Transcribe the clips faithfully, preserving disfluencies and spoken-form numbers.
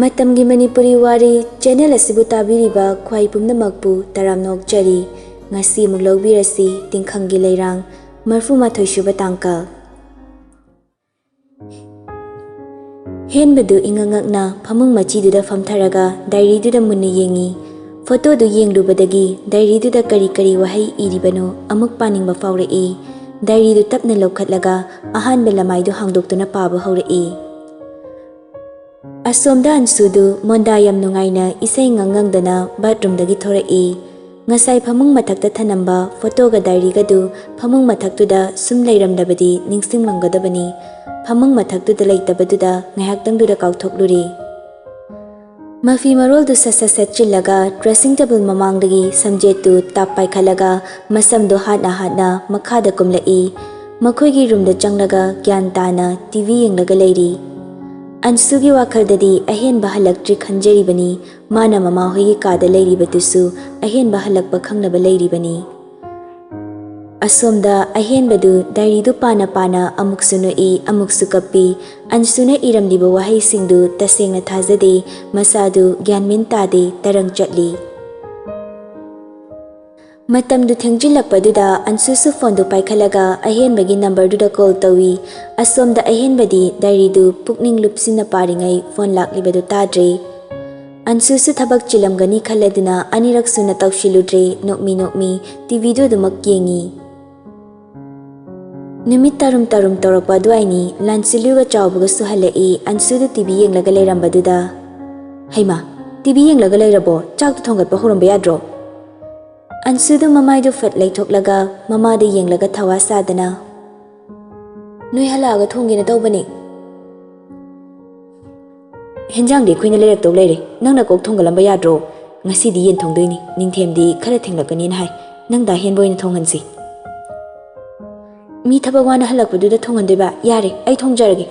ꯃꯇꯝꯒꯤ ꯃꯅꯤꯄꯨꯔꯤ ꯋꯥꯔꯤ ꯆꯦꯅꯦꯜ ꯑꯁꯤꯕꯨ ꯇꯥꯕꯤꯔꯤꯕ ꯈ꯭ꯋꯥꯏ ꯄꯨꯝꯅꯃꯛꯄꯨ ꯇꯔꯥꯝꯅ ꯑꯣꯛꯆꯔꯤ꯫ ꯉꯁꯤ ꯑꯃꯨꯛ ꯂꯧꯕꯤꯔꯁꯤ ꯇꯤꯡꯈꯪꯒꯤ ꯂꯩꯔꯥꯡ ꯃꯔꯤꯐꯨ ꯃꯥꯊꯣꯏ ꯁꯨꯕ ꯇꯥꯡꯀꯛ꯫ ꯍꯦꯟꯕꯗꯨ ꯏꯉꯛ ꯉꯛꯅ ꯐꯃꯨꯡ ꯃꯆꯤꯗꯨꯗ ꯐꯝꯊꯔꯒ ꯗꯥꯏꯔꯤꯗꯨꯗ ꯃꯨꯟꯅ ꯌꯦꯡꯉꯤ꯫ ꯐꯣꯇꯣꯗꯨ ꯌꯦꯡꯂꯨꯕꯗꯒꯤ ꯗꯥꯏꯔꯤꯗꯨꯗ ꯀꯔꯤ ꯀꯔꯤ ꯋꯥꯍꯩ ꯏꯔꯤꯕꯅꯣ ꯑꯃꯨꯛ ꯄꯥꯅꯤꯡꯕ ꯐꯥꯎꯔꯛꯏ꯫ ꯗꯥꯏꯔꯤꯗꯨ ꯇꯞꯅ ꯂꯧꯈꯠꯂꯒ ꯑꯍꯥꯟꯕ ꯂꯃꯥꯏꯗꯨ ꯍꯥꯡꯗꯣꯛꯇꯨꯅ ꯄꯥꯕ ꯍꯧꯔꯛꯏ꯫ ꯑꯁꯣꯝꯗ ꯑꯟꯁꯨꯗꯨ ꯃꯣꯟꯗꯥ ꯌꯥꯝ ꯅꯨꯡꯉꯥꯏꯅ ꯏꯁꯩ ꯉꯪꯉꯪꯗꯅ ꯕꯥꯠꯔꯨꯝꯗꯒꯤ ꯊꯣꯔꯛꯏ꯫ ꯉꯁꯥꯏ ꯐꯃꯨꯡ ꯃꯊꯛꯇ ꯊꯅꯝꯕ ꯐꯣꯇꯣꯒ ꯗꯥꯏꯔꯤꯒꯗꯨ ꯐꯃꯨꯡ ꯃꯊꯛꯇꯨꯗ ꯁꯨꯝ ꯂꯩꯔꯝꯂꯕꯗꯤ ꯅꯤꯡꯁꯤꯡꯂꯝꯒꯗꯕꯅꯤ꯫ ꯐꯃꯨꯡ ꯃꯊꯛꯇꯨꯗ ꯂꯩꯇꯕꯗꯨꯗ ꯉꯥꯏꯍꯥꯛꯇꯪꯗꯨꯗ ꯀꯥꯎꯊꯣꯛꯂꯨꯔꯦ꯫ ꯃꯐꯤ ꯃꯔꯣꯜꯗꯨ ꯁꯠ ꯁꯠ ꯁꯠꯆꯤꯜꯂꯒ ꯗ꯭ꯔꯦꯁꯤꯡ ꯇꯦꯕꯜ ꯃꯃꯥꯡꯗꯒꯤ ꯁꯝꯖꯦꯠꯇꯨ ꯇꯥꯞ ꯄꯥꯏꯈꯠꯂꯒ ꯃꯁꯝꯗꯨ ꯍꯥꯠꯅ ꯍꯥꯠꯅ ꯃꯈꯥꯗ ꯀꯨꯝꯂꯛꯏ꯫ ꯃꯈꯣꯏꯒꯤ ꯔꯨꯝꯗ ꯆꯪꯂꯒ ꯒ꯭ꯌꯥꯟ ꯇꯥꯅ ꯇꯤ ꯚꯤ ꯌꯦꯡꯂꯒ ꯂꯩꯔꯤ꯫ ꯑꯟꯁꯨꯒꯤ ꯋꯥꯈꯜꯗꯗꯤ ꯑꯍꯦꯟꯕ ꯍꯜꯂꯛꯇ꯭ꯔꯤ ꯈꯟꯖꯔꯤꯕꯅꯤ꯫ ꯃꯥꯅ ꯃꯃꯥꯍꯣꯏꯒꯤ ꯀꯥꯗ ꯂꯩꯔꯤꯕꯗꯨꯁꯨ ꯑꯍꯦꯟꯕ ꯍꯜꯂꯛꯄ ꯈꯪꯅꯕ ꯂꯩꯔꯤꯕꯅꯤ꯫ ꯑꯁꯣꯝꯗ ꯑꯍꯦꯟꯕꯗꯨ ꯗꯥꯏꯔꯤꯗꯨ ꯄꯥꯅ ꯄꯥꯅ ꯑꯃꯨꯛꯁꯨ ꯅꯣꯛꯏ, ꯑꯃꯨꯛꯁꯨ ꯀꯞꯄꯤ꯫ ꯑꯟꯁꯨꯅ ꯏꯔꯝꯂꯤꯕ ꯋꯥꯍꯩꯁꯤꯡꯗꯨ ꯇꯁꯦꯡꯅ ꯊꯥꯖꯗꯦ꯫ ꯃꯁꯥꯗꯨ ꯒ꯭ꯌꯥꯟ ꯃꯦꯟ ꯇꯥꯗꯦ, ꯇꯔꯪ ꯆꯠꯂꯤ꯫ ꯃꯇꯝꯗꯨ ꯊꯦꯡꯖꯤꯜꯂꯛꯄꯗꯨꯗ ꯑꯟꯁꯨꯁꯨ ꯐꯣꯟꯗꯨ ꯄꯥꯏꯈꯠꯂꯒ ꯑꯍꯦꯟꯕꯒꯤ ꯅꯝꯕꯔꯗꯨꯗ ꯀꯣꯜ ꯇꯧꯏ꯫ ꯑꯁꯣꯝꯗ ꯑꯍꯦꯟꯕꯗꯤ ꯗꯥꯏꯔꯤꯗꯨ ꯄꯨꯛꯅꯤꯡ ꯂꯨꯞꯁꯤꯟꯅ ꯄꯥꯔꯤꯉꯩ ꯐꯣꯟ ꯂꯥꯛꯂꯤꯕꯗꯨ ꯇꯥꯗ꯭ꯔꯦ꯫ ꯑꯟꯁꯨꯁꯨ ꯊꯕꯛ ꯆꯤꯜꯂꯝꯒꯅꯤ ꯈꯜꯂꯗꯨꯅ ꯑꯅꯤꯔꯛ ꯁꯨꯅ ꯇꯧꯁꯤꯜꯂꯨꯗ꯭ꯔꯦ, ꯅꯣꯛꯃꯤ ꯅꯣꯛꯃꯤ ꯇꯤ ꯚꯤꯗꯨ ꯑꯗꯨꯃꯛ ꯌꯦꯡꯏ꯫ ꯅꯨꯃꯤꯠ ꯇꯥꯔꯨꯝ ꯇꯥꯔꯨꯝ ꯇꯧꯔꯛꯄ ꯑꯗꯨꯋꯥꯏꯅꯤ꯫ ꯂꯥꯟꯁꯤꯜꯂꯨꯒ ꯆꯥꯎꯕꯒꯁꯨ ꯍꯜꯂꯛꯏ꯫ ꯑꯟꯁꯨꯗꯨ ꯇꯤ ꯚꯤ ꯌꯦꯡꯂꯒ ꯂꯩꯔꯝꯕꯗꯨꯗ, "ꯍꯩꯃꯥ, ꯇꯤ ꯚꯤ ꯌꯦꯡꯂꯒ ꯂꯩꯔꯕꯣ? ꯆꯥꯛꯇꯨ ꯊꯣꯡꯒꯠꯄ ꯍꯧꯔꯝꯕ ꯌꯥꯗ꯭ꯔꯣ?" ꯑꯟꯁꯨꯗꯨ ꯃꯃꯥꯏꯗꯨ ꯐꯠ ꯂꯩꯊꯣꯛꯂꯒ ꯃꯃꯥꯗ ꯌꯦꯡꯂꯒ ꯊꯋꯥ ꯁꯥꯗꯅ, "ꯅꯣꯏ ꯍꯜꯂꯛꯑꯒ ꯊꯣꯡꯒꯦꯅ ꯇꯧꯕꯅꯦ꯫ ꯍꯦꯟꯖꯥꯡꯗꯤ ꯑꯩꯈꯣꯏꯅ ꯂꯩꯔꯛꯇꯧ ꯂꯩꯔꯦ, ꯅꯪꯅ ꯀꯣꯛ ꯊꯣꯡꯒꯠꯂꯝꯕ ꯌꯥꯗ꯭ꯔꯣ? ꯉꯁꯤꯗꯤ ꯌꯦꯟ ꯊꯣꯡꯗꯣꯏꯅꯤ, ꯅꯤꯡꯊꯦꯝꯗꯤ ꯈꯔ ꯊꯦꯡꯂꯛꯀꯅꯤꯅ ꯍꯥꯏ, ꯅꯪ ꯗꯥ ꯍꯦꯟꯕ ꯑꯣꯏꯅ ꯊꯣꯡꯍꯟꯁꯤ꯫ ꯃꯤ ꯊꯕꯛ ꯋꯥꯅ ꯍꯜꯂꯛꯄꯗꯨꯗ ꯊꯣꯡꯍꯟꯗꯣꯏꯕ? ꯌꯥꯔꯦ, ꯑꯩ ꯊꯣꯡꯖꯔꯒꯦ꯫"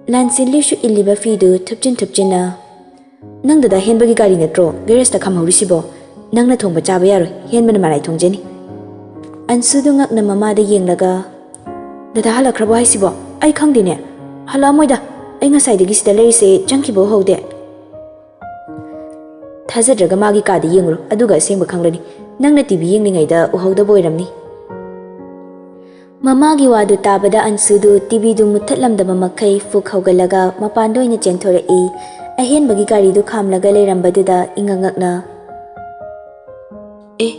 ꯂꯥꯟꯁꯤꯜꯂꯨꯁꯨ ꯏꯜꯂꯤꯕ ꯐꯤꯗꯨ ꯊꯨꯞꯆꯤꯟ ꯊꯨꯞꯆꯤꯟꯅ, "ꯅꯪ ꯗꯗꯥ ꯍꯦꯟꯕꯒꯤ ꯒꯥꯔꯤ ꯅꯠꯇ꯭ꯔꯣ ꯒꯦꯔꯦꯖꯇ ꯈꯥꯝꯍꯧꯔꯤꯁꯤꯕꯣ? ꯅꯪꯅ ꯊꯣꯡꯕ ꯆꯥꯕ ꯌꯥꯔꯣꯏ, ꯍꯦꯟꯕꯅ ꯃꯔꯥꯏ ꯊꯣꯡꯖꯅꯤ꯫" ꯑꯟꯁꯨꯗꯨ ꯉꯛꯅ ꯃꯃꯥꯗ ꯌꯦꯡꯂꯒ, "ꯗꯗꯥ ꯍꯜꯂꯛꯈ꯭ꯔꯕꯣ ꯍꯥꯏꯁꯤꯕꯣ? ꯑꯩ ꯈꯪꯗꯦꯅꯦ꯫ ꯍꯜꯂꯛꯑꯝꯃꯣꯏꯗ, ꯑꯩ ꯉꯁꯥꯏꯗꯒꯤ ꯁꯤꯗ ꯂꯩꯔꯤꯁꯦ, ꯆꯪꯈꯤꯕ ꯎꯍꯧꯗꯦ꯫ ꯊꯥꯖꯗ꯭ꯔꯒ ꯃꯥꯒꯤ ꯀꯥꯗ ꯌꯦꯡꯉꯨꯔꯣ, ꯑꯗꯨꯒ ꯑꯁꯦꯡꯕ ꯈꯪꯂꯅꯤ꯫ ꯅꯪꯅ ꯇꯤ ꯚꯤ ꯌꯦꯡꯂꯤꯉꯩꯗ ꯎꯍꯧꯗꯕ ꯑꯣꯏꯔꯝꯅꯤ꯫ ꯃꯃꯥꯒꯤ ꯋꯥꯗꯨ ꯇꯥꯕꯗ ꯑꯟꯁꯨꯗꯨ ꯇꯤ ꯚꯤꯗꯨ ꯃꯨꯠꯊꯠꯂꯝꯗꯕ ꯃꯈꯩ ꯐꯨꯛ ꯍꯧꯒꯠꯂꯒ ꯃꯄꯥꯟꯗ ꯑꯣꯏꯅ ꯆꯦꯟꯊꯣꯔꯛꯏ꯫ ꯑꯍꯦꯟꯕꯒꯤ ꯒꯥꯔꯤꯗꯨ ꯈꯥꯝꯂꯒ ꯂꯩꯔꯝꯕꯗꯨꯗ ꯏꯉꯛ ꯉꯛꯅ, "ꯑꯦ,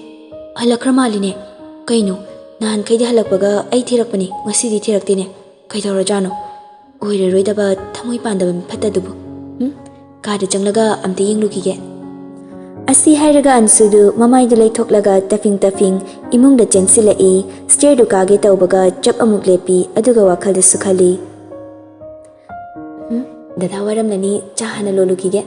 ꯍꯜꯂꯛꯈ꯭ꯔ ꯃꯥꯜꯂꯤꯅꯦ꯫ ꯀꯩꯅꯣ, ꯅꯍꯥꯟꯈꯩꯗꯤ ꯍꯜꯂꯛꯄꯒ ꯑꯩ ꯊꯤꯔꯛꯄꯅꯤ, ꯉꯁꯤꯗꯤ ꯊꯤꯔꯛꯇꯦꯅꯦ꯫ ꯀꯩꯗꯧꯔꯖꯥꯠꯅꯣ? ꯑꯣꯏꯔꯔꯣꯏꯗꯕ ꯊꯃꯣꯏ ꯄꯥꯟꯗꯕ ꯃꯤꯐꯠꯇꯗꯨꯕꯨ꯫ ꯎꯝ? ꯀꯥꯗ ꯆꯪꯂꯒ ꯑꯝꯇ ꯌꯦꯡꯂꯨꯈꯤꯒꯦ꯫" ꯑꯁꯤ ꯍꯥꯏꯔꯒ ꯑꯟꯁꯨꯗꯨ ꯃꯃꯥꯏꯗꯨ ꯂꯩꯊꯣꯛꯂꯒ ꯇꯐꯤꯡ ꯇꯐꯤꯡ ꯏꯃꯨꯡꯗ ꯆꯦꯟꯁꯤꯜꯂꯛꯏ꯫ ꯁ꯭ꯇꯦꯌꯔꯗꯨ ꯀꯥꯒꯦ ꯇꯧꯕꯒ ꯆꯞ ꯑꯃꯨꯛ ꯂꯦꯞꯄꯤ, ꯑꯗꯨꯒ ꯋꯥꯈꯜꯗꯁꯨ ꯈꯜꯂꯤ, "ꯎꯝ, ꯗꯗꯥ ꯋꯥꯔꯝꯂꯅꯤ, ꯆꯥ ꯍꯥꯟꯅ ꯂꯣꯜꯂꯨꯈꯤꯒꯦ꯫"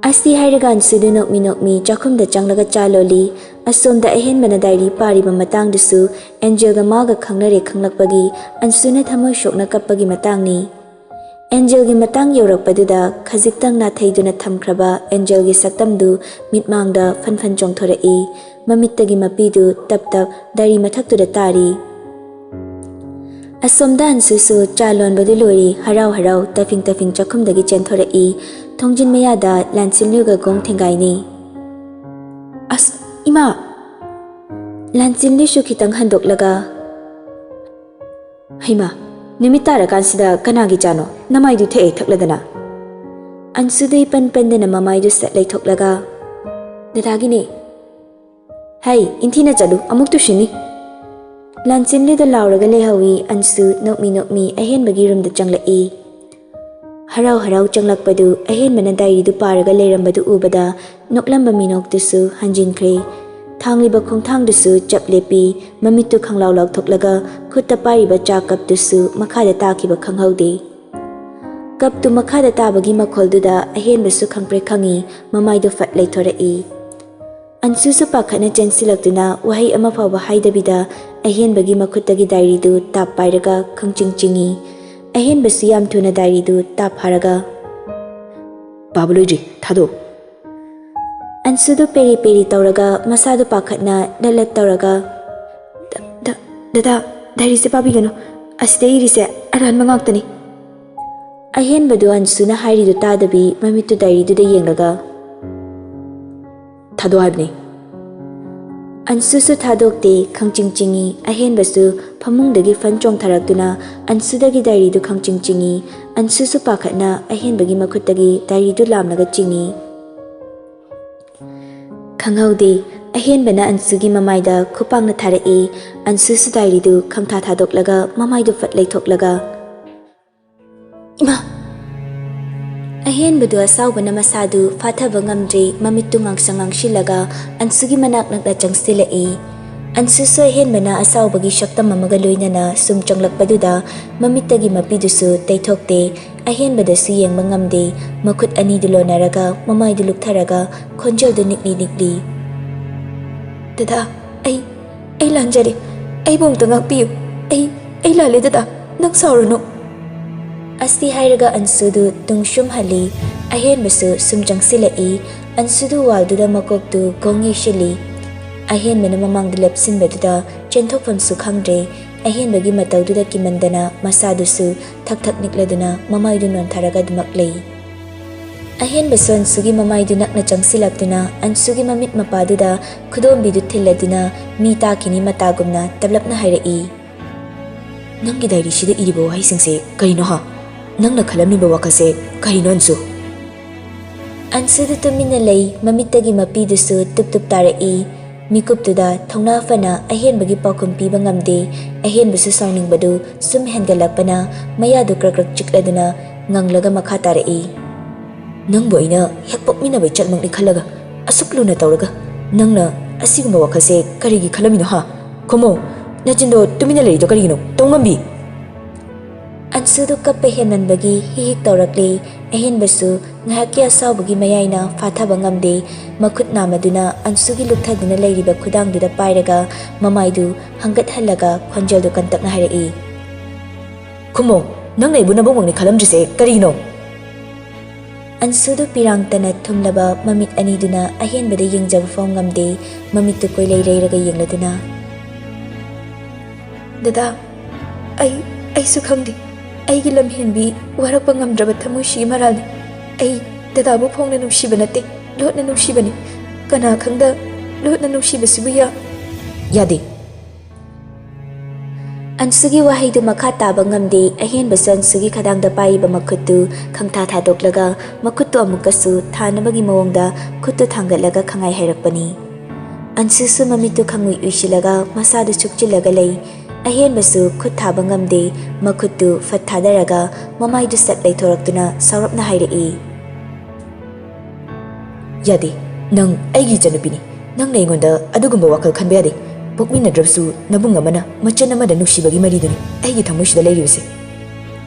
ꯑꯁꯤ ꯍꯥꯏꯔꯒ ꯑꯟꯁꯨꯗꯨ ꯅꯣꯛꯃꯤ ꯅꯣꯛꯃꯤ ꯆꯥꯛꯈꯨꯝꯗ ꯆꯪꯂꯒ ꯆꯥ ꯂꯣꯜꯂꯤ꯫ ꯑꯁꯣꯝꯗ ꯑꯍꯦꯟꯕꯅ ꯗꯥꯏꯔꯤ ꯄꯥꯔꯤꯕ ꯃꯇꯥꯡꯗꯨꯁꯨ ꯑꯦꯟꯖꯦꯜꯒ ꯃꯥꯒ ꯈꯪꯅꯔꯦ ꯈꯪꯂꯛꯄꯒꯤ ꯑꯟꯁꯨꯅ ꯊꯃꯣꯏ ꯁꯣꯛꯅ ꯀꯞꯄꯒꯤ ꯃꯇꯥꯡꯅꯤ꯫ ꯑꯦꯟꯖꯦꯜꯒꯤ ꯃꯇꯥꯡ ꯌꯧꯔꯛꯄꯗꯨꯗ ꯈꯖꯤꯛꯇꯪ ꯅꯥꯊꯩꯗꯨꯅ ꯊꯝꯈ꯭ꯔꯕ ꯑꯦꯟꯖꯦꯜꯒꯤ ꯁꯛꯇꯝꯗꯨ ꯃꯤꯠꯃꯥꯡꯗ ꯐꯟ ꯐꯟ ꯆꯣꯡꯊꯣꯔꯛꯏ꯫ ꯃꯃꯤꯠꯇꯒꯤ ꯃꯄꯤꯗꯨ ꯇꯞ ꯇꯞ ꯗꯥꯏꯔꯤ ꯃꯊꯛꯇꯨꯗ ꯇꯥꯔꯤ꯫ ꯑꯁꯣꯝꯗ ꯑꯟꯁꯨꯁꯨ ꯆꯥ ꯂꯣꯟꯕꯗꯨ ꯂꯣꯏꯔꯤ, ꯍꯔꯥꯎ ꯍꯔꯥꯎ ꯇꯐꯤꯡ ꯇꯐꯤꯡ ꯆꯥꯛꯈꯨꯝꯗꯒꯤ ꯆꯦꯟꯊꯣꯔꯛꯏ꯫ ꯊꯣꯡꯖꯤꯟ ꯃꯌꯥꯗ ꯂꯥꯟꯁꯤꯟꯂꯨꯒ ꯒꯣꯡ ꯊꯦꯡꯒꯥꯏꯅꯩ꯫ "ꯑꯁ, ꯏꯃꯥ!" ꯂꯥꯟꯁꯤꯟꯂꯨꯁꯨ ꯈꯤꯇꯪ ꯍꯟꯗꯣꯛꯂꯒ, "ꯍꯩꯃꯥ, ꯅꯨꯃꯤꯠ ꯇꯥꯔꯀꯥꯟꯁꯤꯗ ꯀꯅꯥꯒꯤ ꯆꯥꯅꯣ? ꯅꯃꯥꯏꯗꯨ ꯊꯛꯑꯦ ꯊꯛꯂꯗꯅ!" ꯑꯟꯁꯨꯗ ꯏꯄꯟ ꯄꯟꯗꯅ ꯃꯃꯥꯏꯗꯨ ꯁꯠ ꯂꯩꯊꯣꯛꯂꯒ, "ꯗꯗꯥꯒꯤꯅꯦ꯫" "ꯍꯩ, ꯏꯟꯊꯤꯅ ꯆꯠꯂꯨ, ꯑꯃꯨꯛ ꯇꯨꯁꯤꯟꯅꯤ!" ꯂꯥꯟꯁꯤꯟꯂꯨꯗ ꯂꯥꯎꯔꯒ ꯂꯩꯍꯧꯏ꯫ ꯑꯟꯁꯨ ꯅꯣꯛꯃꯤ ꯅꯣꯛꯃꯤ ꯑꯍꯦꯟꯕꯒꯤ ꯔꯨꯝꯗ ꯆꯪꯂꯛꯏ꯫ ꯍꯔꯥꯎ ꯍꯔꯥꯎ ꯆꯪꯂꯛꯄꯗꯨ ꯑꯍꯦꯟꯕꯅ ꯗꯥꯏꯔꯤꯗꯨ ꯄꯥꯔꯒ ꯂꯩꯔꯝꯕꯗꯨ ꯎꯕꯗ ꯅꯣꯛꯂꯝꯕ ꯃꯤꯅꯣꯛꯇꯨꯁꯨ ꯍꯟꯖꯤꯟꯈ꯭ꯔꯦ꯫ ꯊꯥꯡꯂꯤꯕ ꯈꯣꯡꯊꯥꯡꯗꯨꯁꯨ ꯆꯞ ꯂꯦꯞꯄꯤ꯫ ꯃꯃꯤꯠꯇꯨ ꯈꯪꯂꯥꯎ ꯂꯥꯎꯊꯣꯛꯂꯒ ꯈꯨꯠꯇ ꯄꯥꯏꯔꯤꯕ ꯆꯥ ꯀꯞꯇꯨꯁꯨ ꯃꯈꯥꯗ ꯇꯥꯈꯤꯕ ꯈꯪꯍꯧꯗꯦ꯫ ꯀꯞꯇꯨ ꯃꯈꯥꯗ ꯇꯥꯕꯒꯤ ꯃꯈꯣꯜꯗꯨꯗ ꯑꯍꯦꯟꯕꯁꯨ ꯈꯪꯄ꯭ꯔꯦꯛ ꯈꯪꯏ, ꯃꯃꯥꯏꯗꯨ ꯐꯠ ꯂꯩꯊꯣꯔꯛꯏ꯫ ꯑꯟꯁꯨꯁꯨ ꯄꯥꯈꯠꯅ ꯆꯦꯟꯁꯤꯜꯂꯛꯇꯨꯅ ꯋꯥꯍꯩ ꯑꯃ ꯐꯥꯎꯕ ꯍꯥꯏꯗꯕꯤꯗ ꯑꯍꯦꯟꯕꯒꯤ ꯃꯈꯨꯠꯇꯒꯤ ꯗꯥꯏꯔꯤꯗꯨ ꯇꯥꯞ ꯄꯥꯏꯔꯒ ꯈꯪꯆꯤꯡ ꯆꯤꯡꯏ꯫ ꯑꯍꯦꯟꯕꯁꯨ ꯌꯥꯝ ꯊꯨꯅ ꯗꯥꯏꯔꯤꯗꯨ ꯇꯥꯞ ꯐꯥꯔꯒ, "ꯄꯥꯕ ꯂꯣꯏꯗ꯭ꯔꯤ, ꯊꯥꯗꯣꯛ!" ꯑꯟꯁꯨꯗꯨ ꯄꯦꯔꯤ ꯄꯦꯔꯤ ꯇꯧꯔꯒ ꯃꯁꯥꯗꯨ ꯄꯥꯈꯠꯅ ꯂꯠ ꯂꯠ ꯇꯧꯔꯒ, "ꯗ-, ꯗ-, ꯗꯗꯥ, ꯗꯥꯏꯔꯤꯁꯦ ꯄꯥꯕꯤꯒꯅꯨ꯫ ꯑꯁꯤꯗ ꯏꯔꯤꯁꯦ ꯑꯔꯥꯟꯕ ꯉꯥꯛꯇꯅꯤ꯫ ꯑꯍꯦꯟꯕꯗꯨ ꯑꯟꯁꯨꯅ ꯍꯥꯏꯔꯤꯗꯨ ꯇꯥꯗꯕꯤ ꯃꯃꯤꯠꯇꯨ ꯗꯥꯏꯔꯤꯗꯨꯗ ꯌꯦꯡꯂꯒ, "ꯊꯥꯗꯣꯛ ꯍꯥꯏꯕꯅꯤ꯫" ꯑꯟꯁꯨꯁꯨ ꯊꯥꯗꯣꯛꯇꯦ, ꯈꯪꯆꯤꯡ ꯆꯤꯡꯏ꯫ ꯑꯍꯦꯟꯕꯁꯨ ꯐꯃꯨꯡꯗꯒꯤ ꯐꯟ ꯆꯣꯡꯊꯔꯛꯇꯨꯅ ꯑꯟꯁꯨꯗꯒꯤ ꯗꯥꯏꯔꯤꯗꯨ ꯈꯪꯆꯤꯡ ꯆꯤꯡꯏ꯫ ꯑꯟꯁꯨꯁꯨ ꯄꯥꯈꯠꯅ ꯑꯍꯦꯟꯕꯒꯤ ꯃꯈꯨꯠꯇꯒꯤ ꯗꯥꯏꯔꯤꯗꯨ ꯂꯥꯝꯂꯒ ꯆꯤꯡꯏ꯫ ꯈꯪꯍꯧꯗꯦ, ꯑꯍꯦꯟꯕꯅ ꯑꯟꯁꯨꯒꯤ ꯃꯃꯥꯏꯗ ꯈꯨꯄꯥꯛꯅ ꯊꯥꯔꯛꯏ꯫ ꯑꯟꯁꯨꯁꯨ ꯗꯥꯏꯔꯤꯗꯨ ꯈꯪꯊꯥ ꯊꯥꯗꯣꯛꯂꯒ ꯃꯃꯥꯏꯗꯨ ꯐꯠ ꯂꯩꯊꯣꯛꯂꯒ, "ꯏꯃꯥ!" ꯑꯍꯦꯟꯕꯗꯨ ꯑꯁꯥꯎꯕꯅ ꯃꯁꯥꯗꯨ ꯐꯥꯊꯕ ꯉꯝꯗ꯭ꯔꯦ, ꯃꯃꯤꯠꯇꯨ ꯉꯥꯡꯁꯪ ꯉꯥꯡꯁꯤꯜꯂꯒ ꯑꯟꯁꯨꯒꯤ ꯃꯅꯥꯛ ꯅꯛꯅ ꯆꯪꯁꯤꯜꯂꯛꯏ꯫ ꯑꯟꯁꯨꯁꯨ ꯑꯍꯦꯟꯕꯅ ꯑꯁꯥꯎꯕꯒꯤ ꯁꯛꯇꯝ ꯑꯃꯒ ꯂꯣꯏꯅꯅ ꯁꯨꯝ ꯆꯪꯂꯛꯄꯗꯨꯗ ꯃꯃꯤꯠꯇꯒꯤ ꯃꯄꯤꯗꯨꯁꯨ ꯇꯩꯊꯣꯛꯇꯦ꯫ ꯑꯍꯦꯟꯕꯗꯁꯨ ꯌꯦꯡꯕ ꯉꯝꯗꯦ, ꯃꯈꯨꯠ ꯑꯅꯤꯗꯨ ꯂꯣꯟꯅꯔꯒ ꯃꯃꯥꯏꯗꯨ ꯂꯨꯛꯊꯔꯒ ꯈꯣꯟꯖꯦꯜꯗꯨ ꯅꯤꯛꯂꯤ ꯅꯤꯛꯂꯤ, "ꯗꯗꯥ, ꯑꯩ, ꯑꯩ ꯂꯥꯟꯖꯔꯦ, ꯑꯩꯕꯨ ꯑꯃꯨꯛꯇ ꯉꯥꯛꯄꯤꯌꯨ, ꯑꯩ, ꯑꯩ ꯂꯥꯜꯂꯦ ꯗꯗꯥ, ꯅꯪ ꯁꯥꯎꯔꯨꯅꯨ꯫" ꯑꯁꯤ ꯍꯥꯏꯔꯒ ꯑꯟꯁꯨꯗꯨ ꯇꯨꯡ ꯁꯨꯝ ꯍꯜꯂꯤ꯫ ꯑꯍꯦꯟꯕꯁꯨ ꯁꯨꯝ ꯆꯪꯁꯤꯜꯂꯛꯏ꯫ ꯑꯟꯁꯨꯗꯨ ꯋꯥꯜꯗꯨꯗ ꯃꯀꯣꯛꯇꯨ ꯒꯣꯡ ꯌꯩꯁꯤꯜꯂꯤ꯫ ꯑꯍꯦꯟꯕꯅ ꯃꯃꯥꯡꯗ ꯂꯦꯞꯁꯤꯟꯕꯗꯨꯗ ꯆꯦꯟꯊꯣꯛꯐꯝꯁꯨ ꯈꯪꯗ꯭ꯔꯦ꯫ ꯑꯍꯦꯟꯕꯒꯤ ꯃꯇꯧꯗꯨꯗ ꯀꯤꯃꯟꯗꯅ ꯃꯁꯥꯗꯨꯁꯨ ꯊꯛ ꯊꯛ ꯅꯤꯛꯂꯗꯨꯅ ꯃꯃꯥꯏꯗꯨ ꯅꯣꯟꯊꯔꯒ ꯑꯗꯨꯃꯛ ꯂꯩ꯫ ꯑꯍꯦꯟꯕꯁꯨ ꯑꯟꯁꯨꯒꯤ ꯃꯃꯥꯏꯗꯨ ꯅꯛꯅ ꯆꯪꯁꯤꯜꯂꯛꯇꯨꯅ ꯑꯟꯁꯨꯒꯤ ꯃꯃꯤꯠ ꯃꯄꯥꯗꯨꯗ ꯈꯨꯗꯣꯝꯕꯤꯗꯨ ꯊꯤꯜꯂꯗꯨꯅ ꯃꯤ ꯇꯥꯈꯤꯅꯤ ꯃꯇꯥꯒꯨꯝꯅ ꯇꯞꯂꯞꯅ ꯍꯥꯏꯔꯛꯏ, "ꯅꯪꯒꯤ ꯗꯥꯏꯔꯤꯁꯤꯗ ꯏꯔꯤꯕ ꯋꯥꯍꯩꯁꯤꯡꯁꯦ ꯀꯔꯤꯅꯣ ꯍꯥ? ꯅꯪꯅ ꯈꯜꯂꯝꯂꯤꯕ ꯋꯥꯈꯜꯁꯦ ꯀꯔꯤꯅꯣ, ꯑꯟꯁꯨ?" ꯑꯟꯁꯨꯗꯨ ꯇꯨꯃꯤꯟꯅ ꯂꯩ, ꯃꯃꯤꯠꯇꯒꯤ ꯃꯄꯤꯗꯨꯁꯨ ꯇꯨꯞ ꯇꯨꯞ ꯇꯥꯔꯛꯏ꯫ ꯃꯤꯀꯨꯞꯇꯨꯗ ꯊꯧꯅꯥ ꯐꯅ ꯑꯍꯦꯟꯕꯒꯤ ꯄꯥꯎꯈꯨꯝ ꯄꯤꯕ ꯉꯝꯗꯦ꯫ ꯑꯍꯦꯟꯕꯁꯨ ꯁꯥꯎꯅꯤꯡꯕꯗꯨ ꯁꯨꯝ ꯍꯦꯟꯒꯠꯂꯛꯄꯅ ꯃꯌꯥꯗꯨ ꯀ꯭ꯔꯛ ꯀ꯭ꯔꯛ ꯆꯤꯛꯂꯗꯨꯅ ꯉꯪꯂꯒ ꯃꯈꯥ ꯇꯥꯔꯛꯏ, "ꯅꯪꯕꯨ ꯑꯩꯅ ꯍꯦꯛ ꯄꯣꯛꯃꯤꯟꯅꯕ ꯏꯆꯜꯃꯛꯅꯤ ꯈꯜꯂꯒ ꯑꯁꯨꯛ ꯂꯨꯅ ꯇꯧꯔꯒ ꯅꯪꯅ ꯑꯁꯤꯒꯨꯝꯕ ꯋꯥꯈꯜꯁꯦ ꯀꯔꯤꯒꯤ ꯈꯜꯂꯝꯃꯤꯅꯣ ꯍꯥ? ꯈꯨꯝꯃꯣ, ꯅꯆꯤꯟꯗꯣ ꯇꯨꯃꯤꯟꯅ ꯂꯩꯔꯤꯗꯣ ꯀꯔꯤꯒꯤꯅꯣ? ꯇꯧꯉꯝꯕꯤ!" ꯑꯟꯁꯨꯗꯨ ꯀꯞꯄ ꯍꯦꯟꯃꯟꯕꯒꯤ ꯍꯤ ꯍꯤꯛ ꯇꯧꯔꯛꯂꯦ꯫ ꯑꯍꯦꯟꯕꯁꯨ ꯉꯥꯏꯍꯥꯛꯀꯤ ꯑꯁꯥꯎꯕꯒꯤ ꯃꯌꯥꯏꯅ ꯐꯥꯊꯕ ꯉꯝꯗꯦ꯫ ꯃꯈꯨꯠ ꯅꯥꯝꯃꯗꯨꯅ ꯑꯟꯁꯨꯒꯤ ꯂꯨꯛꯊꯗꯨꯅ ꯂꯩꯔꯤꯕ ꯈꯨꯗꯥꯡꯗꯨꯗ ꯄꯥꯏꯔꯒ ꯃꯃꯥꯏꯗꯨ ꯍꯪꯒꯠꯍꯜꯂꯒ ꯈꯣꯟꯖꯦꯜꯗꯨ ꯀꯟꯇꯛꯅ ꯍꯥꯏꯔꯛꯏ, "ꯈꯨꯝꯃꯣ, ꯅꯪꯅ ꯑꯩꯕꯨ ꯅꯕꯨꯡꯃꯛꯅꯤ ꯈꯜꯂꯝꯗ꯭ꯔꯤꯁꯦ ꯀꯔꯤꯒꯤꯅꯣ?" ꯑꯟꯁꯨꯗꯨ ꯄꯤꯔꯥꯡꯇꯅ ꯊꯨꯝꯂꯕ ꯃꯃꯤꯠ ꯑꯅꯤꯗꯨꯅ ꯑꯍꯦꯟꯕꯗ ꯌꯦꯡꯖꯕ ꯐꯥꯎ ꯉꯝꯗꯦ꯫ ꯃꯃꯤꯠꯇꯨ ꯀꯣꯏꯂꯩ ꯂꯩꯔꯒ ꯌꯦꯡꯂꯗꯨꯅ, "ꯗꯗꯥ, ꯑꯩ, ꯑꯩꯁꯨ ꯈꯪꯗꯦ꯫ ꯑꯩꯒꯤ ꯂꯝꯍꯦꯟꯕꯤ, ꯋꯥꯔꯛꯄ ꯉꯝꯗ꯭ꯔꯕ ꯊꯃꯣꯏꯁꯤꯒꯤ ꯃꯔꯥꯜꯅꯤ꯫ ꯑꯩ ꯗꯗꯥꯕꯨ ꯐꯣꯡꯅ ꯅꯨꯡꯁꯤꯕ ꯅꯠꯇꯦ, ꯂꯣꯠꯅ ꯅꯨꯡꯁꯤꯕꯅꯤ꯫ ꯀꯅꯥ ꯈꯪꯗ ꯂꯣꯠꯅ ꯅꯨꯡꯁꯤꯕꯁꯤꯕꯨ ꯌꯥ-, ꯌꯥꯗꯦ꯫ ꯑꯟꯁꯨꯒꯤ ꯋꯥꯍꯩꯗꯨ ꯃꯈꯥ ꯇꯥꯕ ꯉꯝꯗꯦ꯫ ꯑꯍꯦꯟꯕꯁꯨ ꯑꯟꯁꯨꯒꯤ ꯈꯗꯥꯡꯗ ꯄꯥꯏꯔꯤꯕ ꯃꯈꯨꯠꯇꯨ ꯈꯪꯊꯥ ꯊꯥꯗꯣꯛꯂꯒ ꯃꯈꯨꯠꯇꯨ ꯑꯃꯨꯛꯀꯁꯨ ꯊꯥꯅꯕꯒꯤ ꯃꯑꯣꯡꯗ ꯈꯨꯠꯇꯨ ꯊꯥꯡꯒꯠꯂꯒ ꯈꯪꯍꯥꯏ ꯍꯥꯏꯔꯛꯄꯅꯤ꯫ ꯑꯟꯁꯨꯁꯨ ꯃꯃꯤꯠꯇꯨ ꯈꯪꯎꯏ ꯎꯏꯁꯤꯜꯂꯒ ꯃꯁꯥꯗꯨ ꯁꯨꯛꯆꯤꯜꯂꯒ ꯂꯩ꯫ ꯑꯍꯦꯟꯕꯁꯨ ꯈꯨꯠ ꯊꯥꯕ ꯉꯝꯗꯦ꯫ ꯃꯈꯨꯠꯇꯨ ꯐꯠ ꯊꯥꯗꯔꯒ ꯃꯃꯥꯏꯗꯨ ꯁꯠ ꯂꯩꯊꯣꯔꯛꯇꯨꯅ ꯁꯥꯎꯔꯞꯅ ꯍꯥꯏꯔꯛꯏ꯫ ꯌꯥꯗꯦ꯫ ꯅꯪ ꯑꯩꯒꯤ ꯏꯆꯟꯅꯨꯄꯤꯅꯤ꯫ ꯅꯪꯅ ꯑꯩꯉꯣꯟꯗ ꯑꯗꯨꯒꯨꯝꯕ ꯋꯥꯈꯜ ꯈꯟꯕ ꯌꯥꯗꯦ꯫ ꯄꯣꯛꯃꯤꯟꯅꯗ꯭ꯔꯕꯁꯨ ꯅꯕꯨꯡ ꯑꯃꯅ ꯃꯆꯟ ꯑꯃꯗ ꯅꯨꯡꯁꯤꯕꯒꯤ ꯃꯔꯤꯗꯨꯅꯤ ꯑꯩꯒꯤ ꯊꯃꯣꯏꯁꯤꯗ ꯂꯩꯔꯤꯕꯁꯦ꯫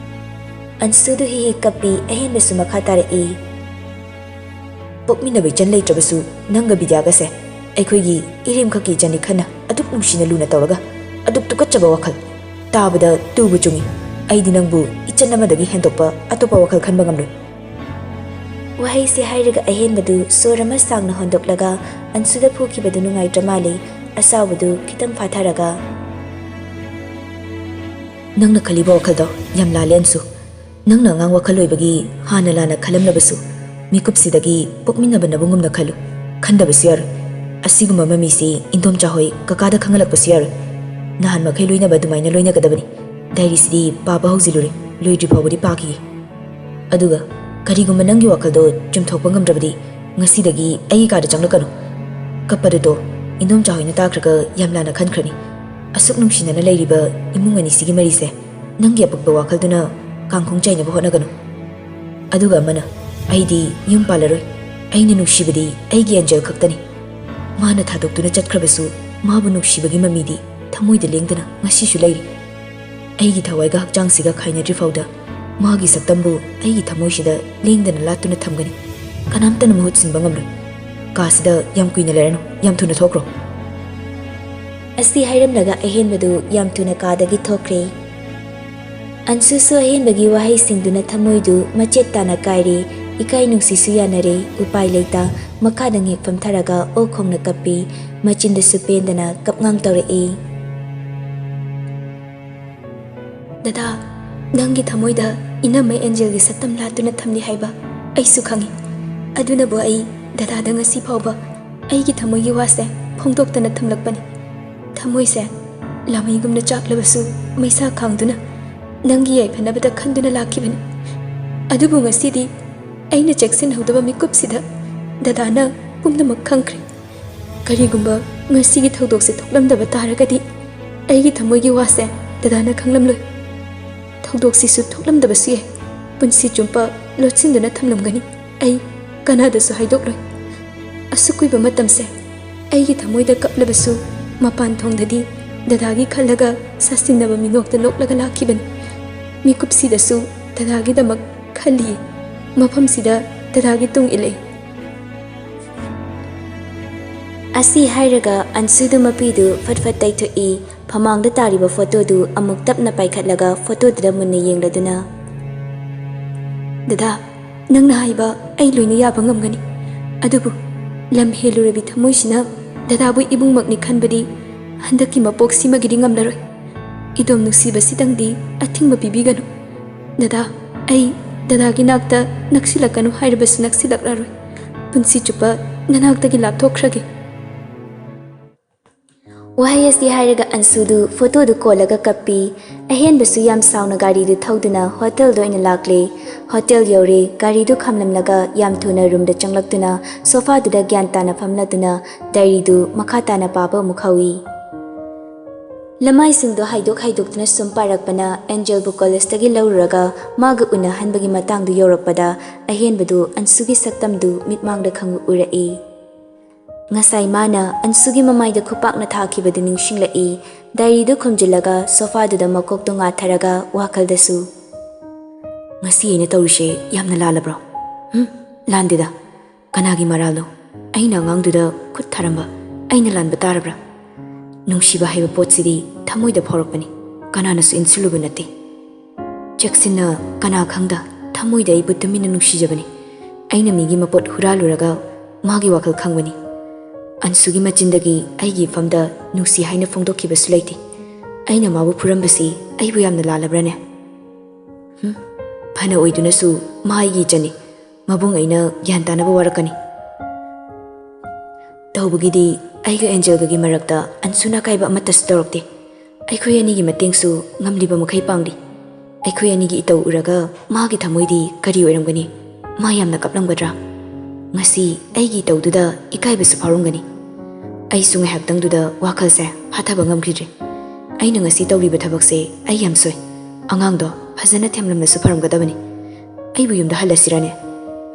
ꯑꯟꯁꯨꯗꯨ ꯍꯤ ꯍꯤ ꯀꯞꯄꯤ꯫ ꯑꯍꯦꯟꯕꯁꯨ ꯃꯈꯥ ꯇꯥꯔꯛꯏ꯫ ꯄꯣꯛꯃꯤꯟꯅꯕ ꯏꯆꯟ ꯂꯩꯇ꯭ꯔꯕꯁꯨ ꯅꯪꯒ ꯕꯤꯗ꯭ꯌꯥꯒꯁꯦ ꯑꯩꯈꯣꯏꯒꯤ ꯏꯔꯦꯝꯈꯛꯀꯤ ꯏꯆꯟꯅꯤ ꯈꯟꯅ ꯑꯗꯨꯛ ꯅꯨꯡꯁꯤꯅ ꯂꯨꯅ ꯇꯧꯔꯒ ꯑꯗꯨꯛ ꯇꯨꯀꯠꯆꯕ ꯋꯥꯈꯜ꯫ ꯇꯥꯕꯗ ꯇꯨꯕꯨ ꯆꯨꯡꯏ꯫ ꯑꯩꯗꯤ ꯅꯪꯕꯨ ꯏꯆꯟ ꯑꯃꯗꯒꯤ ꯍꯦꯟꯗꯣꯛꯄ ꯑꯇꯣꯞꯄ ꯋꯥꯈꯜ ꯈꯟꯕ ꯉꯝꯂꯣꯏ꯫ ꯋꯥꯍꯩꯁꯤ ꯍꯥꯏꯔꯒ ꯑꯍꯦꯟꯕꯗꯨ ꯁꯣꯔ ꯑꯃ ꯁꯥꯡꯅ ꯍꯣꯟꯗꯣꯛꯂꯒ ꯑꯟꯁꯨꯗ ꯐꯨꯈꯤꯕꯗꯨ ꯅꯨꯡꯉꯥꯏꯇ꯭ꯔ ꯃꯥꯜꯂꯤ꯫ ꯑꯁꯥꯎꯕꯗꯨ ꯈꯤꯇꯪ ꯐꯥꯊꯔꯒ, ꯅꯪꯅ ꯈꯜꯂꯤꯕ ꯋꯥꯈꯜꯗꯣ ꯌꯥꯝ ꯂꯥꯜꯂꯦ, ꯑꯟꯁꯨ꯫ ꯅꯪꯅ ꯑꯉꯥꯡ ꯋꯥꯈꯜ ꯑꯣꯏꯕꯒꯤ ꯍꯥꯟꯅ ꯂꯥꯟꯅ ꯈꯜꯂꯝꯂꯕꯁꯨ, ꯃꯤꯀꯨꯞꯁꯤꯗꯒꯤ ꯄꯣꯛꯃꯤꯟꯅꯕ ꯅꯕꯨꯡꯒꯨꯝꯅ ꯈꯜꯂꯨ꯫ ꯈꯟꯗꯕꯁꯨ ꯌꯥꯔꯣꯏ꯫ ꯑꯁꯤꯒꯨꯝꯕ ꯃꯃꯤꯁꯤ ꯏꯟꯗꯣꯝꯆꯥ ꯍꯣꯏ ꯀꯀꯥꯗ ꯈꯪꯍꯜꯂꯛꯄꯁꯨ ꯌꯥꯔꯣꯏ꯫ ꯅꯍꯥꯟ ꯃꯈꯩ ꯂꯣꯏꯅꯕ ꯑꯗꯨꯃꯥꯏꯅ ꯂꯣꯏꯅꯒꯗꯕꯅꯤ꯫ ꯗꯥꯏꯔꯤꯁꯤꯗꯤ ꯄꯥꯕ ꯍꯧꯖꯤꯜꯂꯨꯔꯦ, ꯂꯣꯏꯗ꯭ꯔꯤ ꯐꯥꯎꯕꯗꯤ ꯄꯥꯈꯤꯒꯦ꯫ ꯑꯗꯨꯒ ꯀꯔꯤꯒꯨꯝꯕ ꯅꯪꯒꯤ ꯋꯥꯈꯜꯗꯣ ꯆꯨꯝꯊꯣꯛꯄ ꯉꯝꯗ꯭ꯔꯕꯗꯤ ꯉꯁꯤꯗꯒꯤ ꯑꯩꯒꯤ ꯀꯥꯗ ꯆꯪꯂꯛꯀꯅꯨ꯫ ꯀꯞꯄꯗꯨ ꯇꯣ, ꯏꯟꯗꯣꯝꯆꯥ ꯍꯣꯏꯅ ꯇꯥꯈ꯭ꯔꯒ ꯌꯥꯝ ꯂꯥꯟꯅ ꯈꯟꯈ꯭ꯔꯅꯤ꯫ ꯑꯁꯨꯛ ꯅꯨꯡꯁꯤꯅꯅ ꯂꯩꯔꯤꯕ ꯏꯃꯨꯡ ꯑꯅꯤꯁꯤꯒꯤ ꯃꯔꯤꯁꯦ ꯅꯪꯒꯤ ꯑꯄꯤꯛꯄ ꯋꯥꯈꯜꯗꯨꯅ ꯀꯥꯡꯈꯣꯡ ꯆꯥꯏꯅꯕ ꯍꯣꯠꯅꯒꯅꯨ꯫ ꯑꯗꯨꯒ ꯑꯃꯅ, ꯑꯩꯗꯤ ꯌꯨꯝ ꯄꯥꯜꯂꯔꯣꯏ꯫ ꯑꯩꯅ ꯅꯨꯡꯁꯤꯕꯗꯤ ꯑꯩꯒꯤ ꯑꯦꯟꯖꯦꯜ ꯈꯛꯇꯅꯤ꯫ ꯃꯥꯅ ꯊꯥꯗꯣꯛꯇꯨꯅ ꯆꯠꯈ꯭ꯔꯕꯁꯨ ꯃꯥꯕꯨ ꯅꯨꯡꯁꯤꯕꯒꯤ ꯃꯃꯤꯗꯤ ꯊꯃꯣꯏꯗ ꯂꯦꯡꯗꯅ ꯉꯁꯤꯁꯨ ꯂꯩꯔꯤ꯫ ꯑꯩꯒꯤ ꯊꯋꯥꯏꯒ ꯍꯛꯆꯥꯡꯁꯤꯒ ꯈꯥꯏꯅꯗ꯭ꯔꯤ ꯐꯥꯎꯗ ꯃꯥꯒꯤ ꯁꯛꯇꯝꯕꯨ ꯑꯩꯒꯤ ꯊꯃꯣꯏꯁꯤꯗ ꯂꯦꯡꯗꯅ ꯂꯥꯠꯇꯨꯅ ꯊꯝꯒꯅꯤ꯫ ꯀꯅꯥꯝꯇꯅ ꯃꯍꯨꯠ ꯁꯤꯟꯕ ꯉꯝꯂꯣꯏ꯫ ꯀꯥꯁꯤꯗ ꯌꯥꯝ ꯀꯨꯏꯅ ꯂꯩꯔꯅꯨ, ꯌꯥꯝ ꯊꯨꯅ ꯊꯣꯛꯈ꯭ꯔꯣ꯫ ꯑꯁꯤ ꯍꯥꯏꯔꯝꯂꯒ ꯑꯍꯦꯟꯕꯗꯨ ꯌꯥꯝ ꯊꯨꯅ ꯀꯥꯗꯒꯤ ꯊꯣꯛꯈ꯭ꯔꯦ꯫ ꯑꯟꯁꯨꯁꯨ ꯑꯍꯦꯟꯕꯒꯤ ꯋꯥꯍꯩꯁꯤꯡꯗꯨꯅ ꯊꯃꯣꯏꯗꯨ ꯃꯆꯦꯠ ꯇꯥꯅ ꯀꯥꯏꯔꯦ꯫ ꯏꯀꯥꯏ ꯅꯨꯡꯁꯤꯁꯨ ꯌꯥꯅꯔꯦ꯫ ꯎꯄꯥꯏ ꯂꯩꯇ ꯃꯈꯥꯗ ꯉꯦꯛ ꯐꯝꯊꯔꯒ ꯑꯣꯛ ꯈꯣꯡꯅ ꯀꯞꯄꯤ꯫ ꯃꯆꯤꯟꯗꯁꯨ ꯄꯦꯟꯗꯅ ꯀꯞꯉꯥꯡ ꯇꯧꯔꯛꯏ꯫ ꯗꯗꯥ, ꯅꯪꯒꯤ ꯊꯃꯣꯏꯗ ꯏꯅꯝꯃ ꯑꯦꯟꯖꯦꯜꯒꯤ ꯁꯛꯇꯝ ꯂꯥꯠꯇꯨꯅ ꯊꯝꯂꯤ ꯍꯥꯏꯕ ꯑꯩꯁꯨ ꯈꯪꯏ꯫ ꯑꯗꯨꯅꯕꯨ ꯑꯩ ꯗꯗꯥꯗ ꯉꯁꯤ ꯐꯥꯎꯕ ꯑꯩꯒꯤ ꯊꯃꯣꯏꯒꯤ ꯋꯥꯁꯦ ꯐꯣꯡꯗꯣꯛꯇꯅ ꯊꯝꯂꯛꯄꯅꯤ꯫ ꯊꯃꯣꯏꯁꯦ ꯂꯥꯃꯩꯒꯨꯝꯅ ꯆꯥꯛꯂꯕꯁꯨ ꯃꯩꯁꯥ ꯈꯥꯡꯗꯨꯅ ꯅꯪꯒꯤ ꯌꯥꯏꯐꯅꯕꯗ ꯈꯟꯗꯨꯅ ꯂꯥꯛꯈꯤꯕꯅꯤ꯫ ꯑꯗꯨꯕꯨ ꯉꯁꯤꯗꯤ ꯑꯩꯅ ꯆꯦꯛꯁꯤꯟꯍꯧꯗꯕ ꯃꯤꯀꯨꯞꯁꯤꯗ ꯗꯗꯥꯅ ꯄꯨꯝꯅꯃꯛ ꯈꯪꯈ꯭ꯔꯦ꯫ ꯀꯔꯤꯒꯨꯝꯕ ꯉꯁꯤꯒꯤ ꯊꯧꯗꯣꯛꯁꯦ ꯊꯣꯛꯂꯝꯗꯕ ꯇꯥꯔꯒꯗꯤ ꯑꯩꯒꯤ ꯊꯃꯣꯏꯒꯤ ꯋꯥꯁꯦ ꯗꯗꯥꯅ ꯈꯪꯂꯝꯂꯣꯏ꯫ ꯊꯧꯗꯣꯛꯁꯤꯁꯨ ꯊꯣꯛꯂꯝꯗꯕꯁꯨ ꯌꯥꯏ꯫ ꯄꯨꯟꯁꯤ ꯆꯨꯞꯄ ꯂꯣꯠꯁꯤꯟꯗꯨꯅ ꯊꯝꯂꯝꯒꯅꯤ꯫ ꯑꯩ ꯀꯅꯥꯗꯁꯨ ꯍꯥꯏꯗꯣꯛꯂꯣꯏ꯫ ꯑꯁꯨꯛ ꯀꯨꯏꯕ ꯃꯇꯝꯁꯦ ꯑꯩꯒꯤ ꯊꯃꯣꯏꯗ ꯀꯞꯂꯕꯁꯨ ꯃꯄꯥꯟ ꯊꯣꯡꯗꯗꯤ ꯗꯗꯥꯒꯤ ꯈꯜꯂꯒ ꯁꯥꯁꯤꯟꯅꯕ ꯃꯤꯅꯣꯛꯇ ꯅꯣꯛꯂꯒ ꯂꯥꯛꯈꯤꯕꯅꯤ꯫ ꯃꯤꯀꯨꯞꯁꯤꯗꯁꯨ ꯗꯗꯥꯒꯤꯗꯃꯛ ꯈꯜꯂꯤ꯫ ꯃꯐꯝꯁꯤꯗ ꯗꯗꯥꯒꯤ ꯇꯨꯡ ꯏꯜꯂꯛꯏ꯫ ꯑꯁꯤ ꯍꯥꯏꯔꯒ ꯑꯟꯁꯨꯗꯨ ꯃꯄꯤꯗꯨ ꯐꯠ ꯐꯠ ꯇꯩꯊꯣꯛꯏ꯫ ꯐꯃꯥꯡꯗ ꯇꯥꯔꯤꯕ ꯐꯣꯇꯣꯗꯨ ꯑꯃꯨꯛ ꯇꯞꯅ ꯄꯥꯏꯈꯠꯂꯒ ꯐꯣꯇꯣꯗꯨꯗ ꯃꯨꯟꯅ ꯌꯦꯡꯂꯗꯨꯅ, "ꯗꯗꯥ, ꯅꯪꯅ ꯍꯥꯏꯕ ꯑꯩ ꯂꯣꯏꯅ ꯌꯥꯕ ꯉꯝꯒꯅꯤ꯫ ꯑꯗꯨꯕꯨ ꯂꯝ ꯍꯦꯜꯂꯨꯔꯕꯤ ꯊꯃꯣꯏꯁꯤꯅ ꯗꯗꯥꯕꯨ ꯏꯕꯨꯡꯃꯛꯅꯤ ꯈꯟꯕꯗꯤ ꯍꯟꯗꯛꯀꯤ ꯃꯄꯣꯛꯁꯤꯃꯒꯤꯗꯤ ꯉꯝꯂꯔꯣꯏ꯫ ꯏꯗꯣꯝ ꯅꯨꯡꯁꯤꯕꯁꯤꯗꯪꯗꯤ ꯑꯊꯤꯡꯕ ꯄꯤꯕꯤꯒꯅꯨ꯫ ꯗꯗꯥ, ꯑꯩ ꯗꯗꯥꯒꯤ ꯅꯥꯛꯇ ꯅꯛꯁꯤꯜꯂꯛꯀꯅꯨ ꯍꯥꯏꯔꯕꯁꯨ ꯅꯛꯁꯤꯜꯂꯛꯂꯔꯣꯏ꯫ ꯄꯨꯟꯁꯤ ꯆꯨꯞꯄ ꯅꯅꯥꯛꯇꯒꯤ ꯂꯥꯞꯊꯣꯛꯈ꯭ꯔꯒꯦ꯫" ꯋꯥꯍꯩ ꯑꯁꯤ ꯍꯥꯏꯔꯒ ꯑꯟꯁꯨꯗꯨ ꯐꯣꯇꯣꯗꯨ ꯀꯣꯜꯂꯒ ꯀꯞꯄꯤ꯫ ꯑꯍꯦꯟꯕꯁꯨ ꯌꯥꯝ ꯁꯥꯎꯅ ꯒꯥꯔꯤꯗꯨ ꯊꯧꯗꯨꯅ ꯍꯣꯇꯦꯜꯗ ꯑꯣꯏꯅ ꯂꯥꯛꯂꯦ꯫ ꯍꯣꯇꯦꯜ ꯌꯧꯔꯦ꯫ ꯒꯥꯔꯤꯗꯨ ꯈꯥꯝꯂꯝꯂꯒ ꯌꯥꯝ ꯊꯨꯅ ꯔꯨꯝꯗ ꯆꯪꯂꯛꯇꯨꯅ ꯁꯣꯐꯥꯗꯨꯗ ꯒ꯭ꯌꯥꯟ ꯇꯥꯅ ꯐꯝꯂꯗꯨꯅ ꯗꯥꯏꯔꯤꯗꯨ ꯃꯈꯥ ꯇꯥꯅ ꯄꯥꯕ ꯑꯃꯨꯛ ꯍꯧꯏ꯫ ꯂꯃꯥꯏꯁꯤꯡꯗꯨ ꯍꯥꯏꯗꯣꯛ ꯍꯥꯏꯗꯣꯛꯇꯨꯅ ꯁꯨꯝ ꯄꯥꯔꯛꯄꯅ ꯑꯦꯟꯖꯦꯜꯕꯨ ꯀꯣꯂꯦꯖꯇꯒꯤ ꯂꯧꯔꯨꯔꯒ ꯃꯥꯒ ꯎꯅꯍꯟꯕꯒꯤ ꯃꯇꯥꯡꯗꯨ ꯌꯧꯔꯛꯄꯗ ꯑꯍꯦꯟꯕꯗꯨ ꯑꯟꯁꯨꯒꯤ ꯁꯛꯇꯝꯗꯨ ꯃꯤꯠꯃꯥꯡꯗ ꯈꯪꯎ ꯎꯔꯛꯏ꯫ ꯉꯁꯥꯏ ꯃꯥꯅ ꯑꯟꯁꯨꯒꯤ ꯃꯃꯥꯏꯗ ꯈꯨꯄꯥꯛꯅ ꯊꯥꯈꯤꯕꯗꯨ ꯅꯤꯡꯁꯤꯡꯂꯛꯏ꯫ ꯗꯥꯏꯔꯤꯗꯨ ꯈꯨꯝꯖꯤꯜꯂꯒ ꯁꯣꯐꯥꯗꯨꯗ ꯃꯀꯣꯛꯇꯨ ꯉꯥꯊꯔꯒ ꯋꯥꯈꯜꯗꯁꯨ, "ꯉꯁꯤ ꯑꯩꯅ ꯇꯧꯔꯤꯁꯦ ꯌꯥꯝꯅ ꯂꯥꯜꯂꯕ꯭ꯔꯣ? ꯍꯨꯝ? ꯂꯥꯟꯗꯦꯗ꯫ ꯀꯅꯥꯒꯤ ꯃꯔꯥꯜꯅꯣ? ꯑꯩꯅ ꯑꯉꯥꯡꯗꯨꯗ ꯈꯨꯠ ꯊꯥꯔꯝꯕ ꯑꯩꯅ ꯂꯥꯟꯕ ꯇꯥꯔꯕ꯭ꯔꯥ? ꯅꯨꯡꯁꯤꯕ ꯍꯥꯏꯕ ꯄꯣꯠꯁꯤꯗꯤ ꯊꯃꯣꯏꯗ ꯐꯥꯎꯔꯛꯄꯅꯤ, ꯀꯅꯥꯅꯁꯨ ꯏꯟꯁꯤꯜꯂꯨꯕ ꯅꯠꯇꯦ꯫ ꯆꯦꯛꯁꯤꯟꯅ, ꯀꯅꯥ ꯈꯪꯗ ꯊꯃꯣꯏꯗ ꯑꯩꯕꯨ ꯇꯨꯃꯤꯟꯅ ꯅꯨꯡꯁꯤꯖꯕꯅꯤ꯫ ꯑꯩꯅ ꯃꯤꯒꯤ ꯃꯄꯣꯠ ꯍꯨꯔꯥꯜꯂꯨꯔꯒ ꯃꯥꯒꯤ ꯋꯥꯈꯜ ꯈꯪꯕꯅꯤ꯫ ꯑꯟꯁꯨꯒꯤ ꯃꯆꯤꯟꯗꯒꯤ ꯑꯩꯒꯤ ꯏꯐꯝꯗ ꯅꯨꯡꯁꯤ ꯍꯥꯏꯅ ꯐꯣꯡꯗꯣꯛꯈꯤꯕꯁꯨ ꯂꯩꯇꯦ꯫ ꯑꯩꯅ ꯃꯥꯕꯨ ꯐꯨꯔꯝꯕꯁꯤ ꯑꯩꯕꯨ ꯌꯥꯝꯅ ꯂꯥꯜꯂꯕ꯭ꯔꯥꯅꯦ? ꯍꯨꯝ, ꯐꯅ ꯑꯣꯏꯗꯨꯅꯁꯨ ꯃꯥ ꯑꯩꯒꯤ ꯏꯆꯟꯅꯤ꯫ ꯃꯕꯨꯡ ꯑꯩꯅ ꯒ꯭ꯌꯥꯟ ꯇꯥꯅꯕ ꯋꯥꯔꯛꯀꯅꯤ꯫ ꯇꯧꯕꯒꯤꯗꯤ ꯑꯩꯒ ꯑꯦꯟꯖꯦꯜꯒꯒꯤ ꯃꯔꯛꯇ ꯑꯟꯁꯨꯅ ꯑꯀꯥꯏꯕ ꯑꯃꯠꯇꯁꯨ ꯇꯧꯔꯛꯇꯦ꯫ ꯑꯩꯈꯣꯏ ꯑꯅꯤꯒꯤ ꯃꯇꯦꯡꯁꯨ ꯉꯝꯂꯤꯕ ꯃꯈꯩ ꯄꯥꯡꯂꯤ꯫ ꯑꯩꯈꯣꯏ ꯑꯅꯤꯒꯤ ꯏꯇꯧ ꯎꯔꯒ ꯃꯥꯒꯤ ꯊꯃꯣꯏꯗꯤ ꯀꯔꯤ ꯑꯣꯏꯔꯝꯒꯅꯤ? ꯃꯥ ꯌꯥꯝꯅ ꯀꯞꯂꯝꯒꯗ꯭ꯔꯥ? ꯉꯁꯤ ꯑꯩꯒꯤ ꯏꯇꯧꯗꯨꯗ ꯏꯀꯥꯏꯕꯁꯨ ꯐꯥꯎꯔꯝꯒꯅꯤ꯫ ꯑꯩꯁꯨ ꯉꯥꯏꯍꯥꯛꯇꯪꯗꯨꯗ ꯋꯥꯈꯜꯁꯦ ꯐꯥꯊꯕ ꯉꯝꯈꯤꯗ꯭ꯔꯦ꯫ ꯑꯩꯅ ꯉꯁꯤ ꯇꯧꯔꯤꯕ ꯊꯕꯛꯁꯦ ꯑꯩ ꯌꯥꯝ ꯁꯣꯏ꯫ ꯑꯉꯥꯡꯗꯣ ꯐꯖꯅ ꯊꯦꯝꯂꯝꯂꯁꯨ ꯐꯔꯝꯒꯗꯕꯅꯤ꯫ ꯑꯩꯕꯨ ꯌꯨꯝꯗ ꯍꯜꯂꯁꯤꯔꯅꯦ?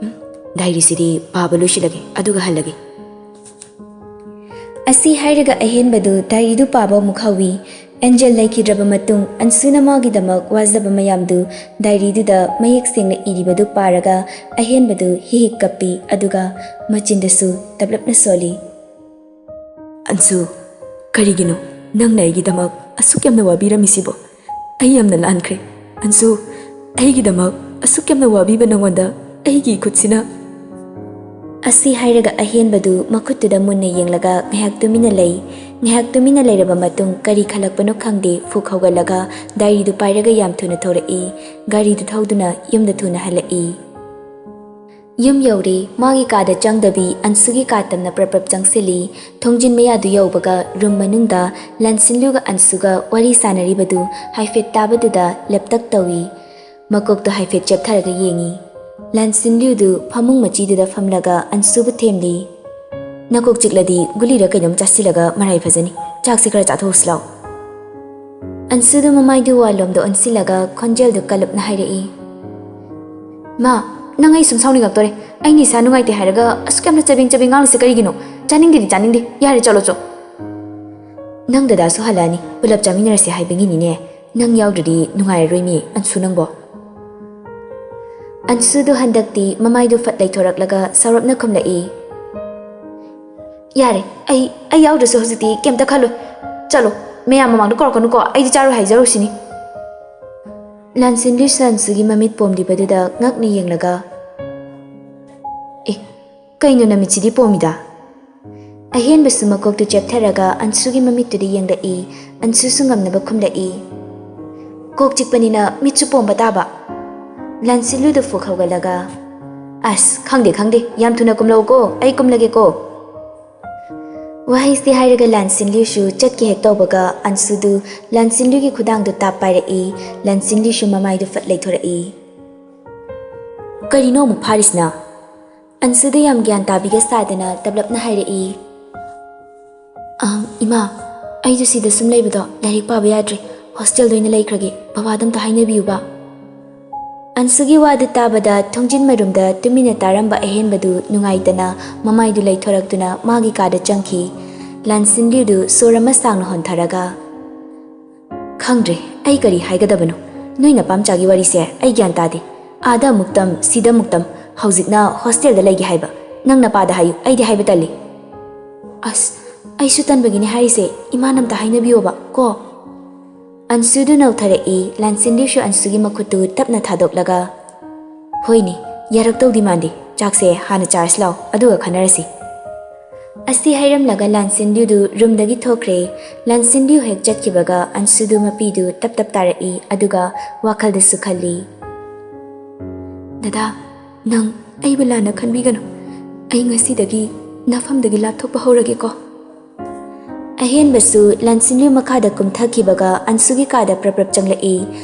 ꯎꯝ, ꯗꯥꯏꯔꯤꯁꯤꯗꯤ ꯄꯥꯕ ꯂꯣꯏꯁꯤꯜꯂꯒꯦ, ꯑꯗꯨꯒ ꯍꯜꯂꯒꯦ꯫ ꯑꯁꯤ ꯍꯥꯏꯔꯒ ꯑꯍꯦꯟꯕꯗꯨ ꯗꯥꯏꯔꯤꯗꯨ ꯄꯥꯕ ꯑꯃꯨꯛ ꯍꯧꯏ꯫ ꯑꯦꯟꯖꯦꯜ ꯂꯩꯈꯤꯗ꯭ꯔꯕ ꯃꯇꯨꯡ ꯑꯟꯁꯨꯅ ꯃꯥꯒꯤꯗꯃꯛ ꯋꯥꯖꯕ ꯃꯌꯥꯝꯗꯨ ꯗꯥꯏꯔꯤꯗꯨꯗ ꯃꯌꯦꯛ ꯁꯦꯡꯅ ꯏꯔꯤꯕꯗꯨ ꯄꯥꯔꯒ ꯑꯍꯦꯟꯕꯗꯨ ꯍꯤꯍꯤꯛ ꯀꯞꯄꯤ, ꯑꯗꯨꯒ ꯃꯆꯤꯟꯗꯁꯨ ꯇꯞꯂꯞꯅ ꯁꯣꯜꯂꯤ꯫ "ꯑꯟꯁꯨ, ꯀꯔꯤꯒꯤꯅꯣ ꯅꯪꯅ ꯑꯩꯒꯤꯗꯃꯛ ꯑꯁꯨꯛ ꯌꯥꯝꯅ ꯋꯥꯕꯤꯔꯝꯃꯤꯁꯤꯕꯣ? ꯑꯩ ꯌꯥꯝꯅ ꯂꯥꯟꯈ꯭ꯔꯦ꯫ ꯑꯟꯁꯨ, ꯑꯩꯒꯤꯗꯃꯛ ꯑꯁꯨꯛ ꯌꯥꯝꯅ ꯋꯥꯕꯤꯕ ꯅꯉꯣꯟꯗ ꯑꯩꯒꯤ ꯏꯈꯨꯠꯁꯤꯅ"꯫ ꯑꯁꯤ ꯍꯥꯏꯔꯒ ꯑꯍꯦꯟꯕꯗꯨ ꯃꯈꯨꯠꯇꯨꯗ ꯃꯨꯟꯅ ꯌꯦꯡꯂꯒ ꯉꯥꯏꯍꯥꯛ ꯇꯨꯃꯤꯟꯅ ꯂꯩ꯫ ꯉꯥꯏꯍꯥꯛ ꯇꯨꯃꯤꯟꯅ ꯂꯩꯔꯕ ꯃꯇꯨꯡ ꯀꯔꯤ ꯈꯜꯂꯛꯄꯅꯣ ꯈꯪꯗꯦ, ꯐꯨꯛ ꯍꯧꯒꯠꯂꯒ ꯗꯥꯏꯔꯤꯗꯨ ꯄꯥꯏꯔꯒ ꯌꯥꯝ ꯊꯨꯅ ꯊꯣꯔꯛꯏ꯫ ꯒꯥꯔꯤꯗꯨ ꯊꯧꯗꯨꯅ ꯌꯨꯝꯗ ꯊꯨꯅ ꯍꯜꯂꯛꯏ꯫ ꯌꯨꯝ ꯌꯧꯔꯦ꯫ ꯃꯥꯒꯤ ꯀꯥꯗ ꯆꯪꯗꯕꯤ ꯑꯟꯁꯨꯒꯤ ꯀꯥ ꯇꯝꯅ ꯄ꯭ꯔꯞ ꯄ꯭ꯔꯞ ꯆꯪꯁꯤꯜꯂꯤ꯫ ꯊꯣꯡꯖꯤꯟ ꯃꯌꯥꯗꯨ ꯌꯧꯕꯒ ꯔꯨꯝ ꯃꯅꯨꯡꯗ ꯂꯥꯟꯁꯤꯟꯂꯨꯒ ꯑꯟꯁꯨꯒ ꯋꯥꯔꯤ ꯁꯥꯟꯅꯔꯤꯕꯗꯨ ꯍꯥꯏꯐꯦꯠ ꯇꯥꯕꯗꯨꯗ ꯂꯦꯞꯇꯛ ꯇꯧꯏ꯫ ꯃꯀꯣꯛꯇꯣ ꯍꯥꯏꯐꯦꯠ ꯆꯦꯞꯊꯔꯒ ꯌꯦꯡꯏ꯫ ꯂꯥꯟꯁꯤꯟꯂꯨꯗꯨ ꯐꯃꯨꯡ ꯃꯆꯤꯗꯨꯗ ꯐꯝꯂꯒ ꯑꯟꯁꯨꯕꯨ ꯊꯦꯝꯂꯤ꯫ "ꯅꯀꯣꯛ ꯆꯤꯛꯂꯗꯤ ꯒꯨꯂꯤꯔ ꯀꯩꯅꯣꯝ ꯆꯥꯁꯤꯜꯂꯒ ꯃꯔꯥꯏ ꯐꯖꯅꯤ꯫ ꯆꯥꯛꯁꯦ ꯈꯔ ꯆꯥꯊꯣꯛꯎꯁꯤ ꯂꯥꯎ"꯫ ꯑꯟꯁꯨꯗꯨ ꯃꯃꯥꯏꯗꯨ ꯋꯥꯜꯂꯣꯝꯗ ꯑꯣꯟꯁꯤꯜꯂꯒ ꯈꯣꯟꯖꯦꯜꯗꯨ ꯀꯜꯂꯞꯅ ꯍꯥꯏꯔꯛꯏ꯫ "ꯃꯥ, ꯅꯪ ꯑꯩ ꯁꯨꯝ ꯁꯥꯎꯅꯤꯡꯉꯛꯇꯣꯔꯦ꯫ ꯑꯩꯅ ꯏꯁꯥ ꯅꯨꯡꯉꯥꯏꯇꯦ ꯍꯥꯏꯔꯒ ꯑꯁꯨꯛ ꯌꯥꯝꯅ ꯆꯕꯦꯡ ꯆꯕꯦꯡ ꯉꯥꯡꯂꯤꯁꯦ ꯀꯔꯤꯒꯤꯅꯣ? ꯆꯥꯅꯤꯡꯗꯦꯗꯤ ꯆꯥꯅꯤꯡꯗꯦ꯫ ꯌꯥꯔꯦ, ꯆꯠꯂꯣ ꯆꯣ"꯫ "ꯅꯪ ꯗꯗꯥꯁꯨ ꯍꯜꯂꯛꯑꯅꯤ, ꯄꯨꯂꯞ ꯆꯥꯃꯤꯟꯅꯔꯁꯦ ꯍꯥꯏꯕꯒꯤꯅꯤꯅꯦ꯫ ꯅꯪ ꯌꯥꯎꯗ꯭ꯔꯗꯤ ꯅꯨꯡꯉꯥꯏꯔꯔꯣꯏ ꯃꯤ, ꯑꯟꯁꯨ ꯅꯪꯕꯣ"꯫ ꯑꯟꯁꯨꯗꯨ ꯍꯟꯗꯛꯇꯤ ꯃꯃꯥꯏꯗꯨ ꯐꯠ ꯂꯩꯊꯣꯔꯛꯂꯒ ꯁꯥꯎꯔꯞꯅ ꯈꯨꯝꯂꯛꯏ꯫ "ꯌꯥꯔꯦ, ꯑꯩ, ꯑꯩ ꯌꯥꯎꯗ꯭ꯔꯁꯨ ꯍꯧꯖꯤꯛꯇꯤ ꯀꯩꯝꯇ ꯈꯜꯂꯣꯏ꯫ ꯆꯠꯂꯣ, ꯃꯌꯥꯝ ꯃꯃꯥꯡꯗ ꯀꯧꯔꯛꯀꯅꯨꯀꯣ, ꯑꯩꯗꯤ ꯆꯥꯔꯣꯏ ꯍꯥꯏꯖꯔꯨꯁꯤꯅꯤ"꯫ ꯂꯥꯟꯁꯤꯟꯂꯨ ꯑꯟꯁꯨꯒꯤ ꯃꯃꯤꯠ ꯄꯣꯝꯂꯤꯕꯗꯨꯗ ꯉꯛꯅ ꯌꯦꯡꯂꯒ, "ꯑꯦ, ꯀꯩꯅꯣ ꯅꯃꯤꯠꯁꯤꯗꯤ ꯄꯣꯝꯃꯤꯗ?" ꯑꯍꯦꯟꯕꯁꯨ ꯃꯀꯣꯛꯇꯨ ꯆꯦꯞꯊꯔꯒ ꯑꯟꯁꯨꯒꯤ ꯃꯃꯤꯠꯇꯨꯗ ꯌꯦꯡꯂꯛꯏ꯫ ꯑꯟꯁꯨꯁꯨ ꯉꯝꯅꯕ ꯈꯨꯝꯂꯛꯏ꯫ "ꯀꯣꯛ ꯆꯤꯛꯄꯅꯤꯅ ꯃꯤꯠꯁꯨ ꯄꯣꯝꯕ ꯇꯥꯕ"꯫ ꯂꯥꯟꯁꯤꯟꯂꯨꯗꯨ ꯐꯨꯛ ꯍꯧꯒꯠꯂꯒ, "ꯑꯁ, ꯈꯪꯗꯦ, ꯈꯪꯗꯦ, ꯌꯥꯝ ꯊꯨꯅ ꯀꯨꯝꯂꯛꯎꯀꯣ, ꯑꯩ ꯀꯨꯝꯂꯒꯦꯀꯣ"꯫ ꯋꯥꯍꯩꯁꯤ ꯍꯥꯏꯔꯒ ꯂꯥꯟꯁꯤꯟꯂꯨꯁꯨ ꯆꯠꯀꯦ ꯍꯦꯛ ꯇꯧꯕꯒ ꯑꯟꯁꯨꯗꯨ ꯂꯥꯟꯁꯤꯟꯂꯨꯒꯤ ꯈꯨꯗꯥꯡꯗꯨ ꯇꯥꯞ ꯄꯥꯏꯔꯛꯏ꯫ ꯂꯥꯟꯁꯤꯟꯂꯨꯁꯨ ꯃꯃꯥꯏꯗꯨ ꯐꯠ ꯂꯩꯊꯣꯔꯛꯏ꯫ "ꯀꯔꯤꯅꯣ ꯑꯃꯨꯛ ꯐꯥꯔꯤꯁꯤꯅ?" ꯑꯟꯁꯨꯗꯨ ꯌꯥꯝ ꯒ꯭ꯌꯥꯟ ꯇꯥꯕꯤꯒ ꯁꯥꯗꯅ ꯇꯞꯂꯞꯅ ꯍꯥꯏꯔꯛꯏ꯫ "ꯑ, ꯏꯃꯥ, ꯑꯩꯁꯨ ꯁꯤꯗ ꯁꯨꯝ ꯂꯩꯕꯗꯣ ꯂꯥꯏꯔꯤꯛ ꯄꯥꯕ ꯌꯥꯗ꯭ꯔꯦ꯫ ꯍꯣꯁꯇꯦꯜꯗ ꯑꯣꯏꯅ ꯂꯩꯈ꯭ꯔꯒꯦ꯫ ꯕꯕꯥꯗ ꯑꯝꯇ ꯍꯥꯏꯅꯕꯤꯌꯨꯕ"꯫ ꯑꯟꯁꯨꯒꯤ ꯋꯥꯗꯨ ꯇꯥꯕꯗ ꯊꯣꯡꯖꯤꯟ ꯃꯔꯨꯝꯗ ꯇꯨꯃꯤꯟꯅ ꯇꯥꯔꯝꯕ ꯑꯍꯦꯟꯕꯗꯨ ꯅꯨꯡꯉꯥꯏꯇꯅ ꯃꯃꯥꯏꯗꯨ ꯂꯩꯊꯣꯔꯛꯇꯨꯅ ꯃꯥꯒꯤ ꯀꯥꯗ ꯆꯪꯈꯤ꯫ ꯂꯥꯟꯁꯤꯟꯂꯨꯗꯨ ꯁꯣꯔ ꯑꯃ ꯁꯥꯡꯅ ꯍꯣꯟꯊꯔꯒ, "ꯈꯪꯗ꯭ꯔꯦ, ꯑꯩ ꯀꯔꯤ ꯍꯥꯏꯒꯗꯕꯅꯣ꯫ ꯅꯣꯏ ꯅꯄꯥꯝꯆꯥꯒꯤ ꯋꯥꯔꯤꯁꯦ ꯑꯩ ꯒ꯭ꯌꯥꯟ ꯇꯥꯗꯦ꯫ ꯑꯥꯗ ꯑꯃꯨꯛ ꯇꯝ, ꯁꯤꯗ ꯑꯃꯨꯛ ꯇꯝ, ꯍꯧꯖꯤꯛꯅ ꯍꯣꯁꯇꯦꯜꯗ ꯂꯩꯒꯦ ꯍꯥꯏꯕ꯫ ꯅꯪ ꯅꯄꯥꯗ ꯍꯥꯏꯌꯨ, ꯑꯩꯗꯤ ꯍꯥꯏꯕ ꯇꯜꯂꯤ"꯫ "ꯑꯁ, ꯑꯩꯁꯨ ꯇꯟꯕꯒꯤꯅꯦ ꯍꯥꯏꯔꯤꯁꯦ, ꯏꯃꯥꯅ ꯑꯝꯇ ꯍꯥꯏꯅꯕꯤꯌꯣꯕ ꯀꯣ"꯫ ꯑꯟꯁꯨꯗꯨ ꯅꯧꯊꯔꯛꯏ꯫ ꯂꯥꯟꯁꯤꯟꯂꯨꯁꯨ ꯑꯟꯁꯨꯒꯤ ꯃꯈꯨꯠꯇꯨ ꯇꯞꯅ ꯊꯥꯗꯣꯛꯂꯒ, "ꯍꯣꯏꯅꯦ, ꯌꯥꯔꯛꯇꯧꯗꯤ ꯃꯥꯟꯗꯦ꯫ ꯆꯥꯛꯁꯦ ꯍꯥꯟꯅ ꯆꯥꯔꯁꯤ ꯂꯥꯎ, ꯑꯗꯨꯒ ꯈꯟꯅꯔꯁꯤ"꯫ ꯑꯁꯤ ꯍꯥꯏꯔꯝꯂꯒ ꯂꯥꯟꯁꯤꯟꯂꯨꯗꯨ ꯔꯨꯝꯗꯒꯤ ꯊꯣꯛꯈ꯭ꯔꯦ꯫ ꯂꯥꯟꯁꯤꯟꯂꯨ ꯍꯦꯛ ꯆꯠꯈꯤꯕꯒ ꯑꯟꯁꯨꯗꯨ ꯃꯄꯤꯗꯨ ꯇꯞ ꯇꯞ ꯇꯥꯔꯛꯏ, ꯑꯗꯨꯒ ꯋꯥꯈꯜꯗꯁꯨ ꯈꯜꯂꯤ, "ꯗꯗꯥ, ꯅꯪ ꯑꯩꯕꯨ ꯂꯥꯟꯅ ꯈꯟꯕꯤꯒꯅꯨ꯫ ꯑꯩ ꯉꯁꯤꯗꯒꯤ ꯅꯐꯝꯗꯒꯤ ꯂꯥꯞꯊꯣꯛꯄ ꯍꯧꯔꯒꯦꯀꯣ"꯫ ꯑꯍꯦꯟꯕꯁꯨ ꯂꯥꯟꯁꯤꯟꯂꯨ ꯃꯈꯥꯗ ꯀꯨꯝꯊꯈꯤꯕꯒ ꯑꯟꯁꯨꯒꯤ ꯀꯥꯗ ꯄ꯭ꯔꯞ ꯄ꯭ꯔꯞ ꯆꯪꯂꯛꯏ꯫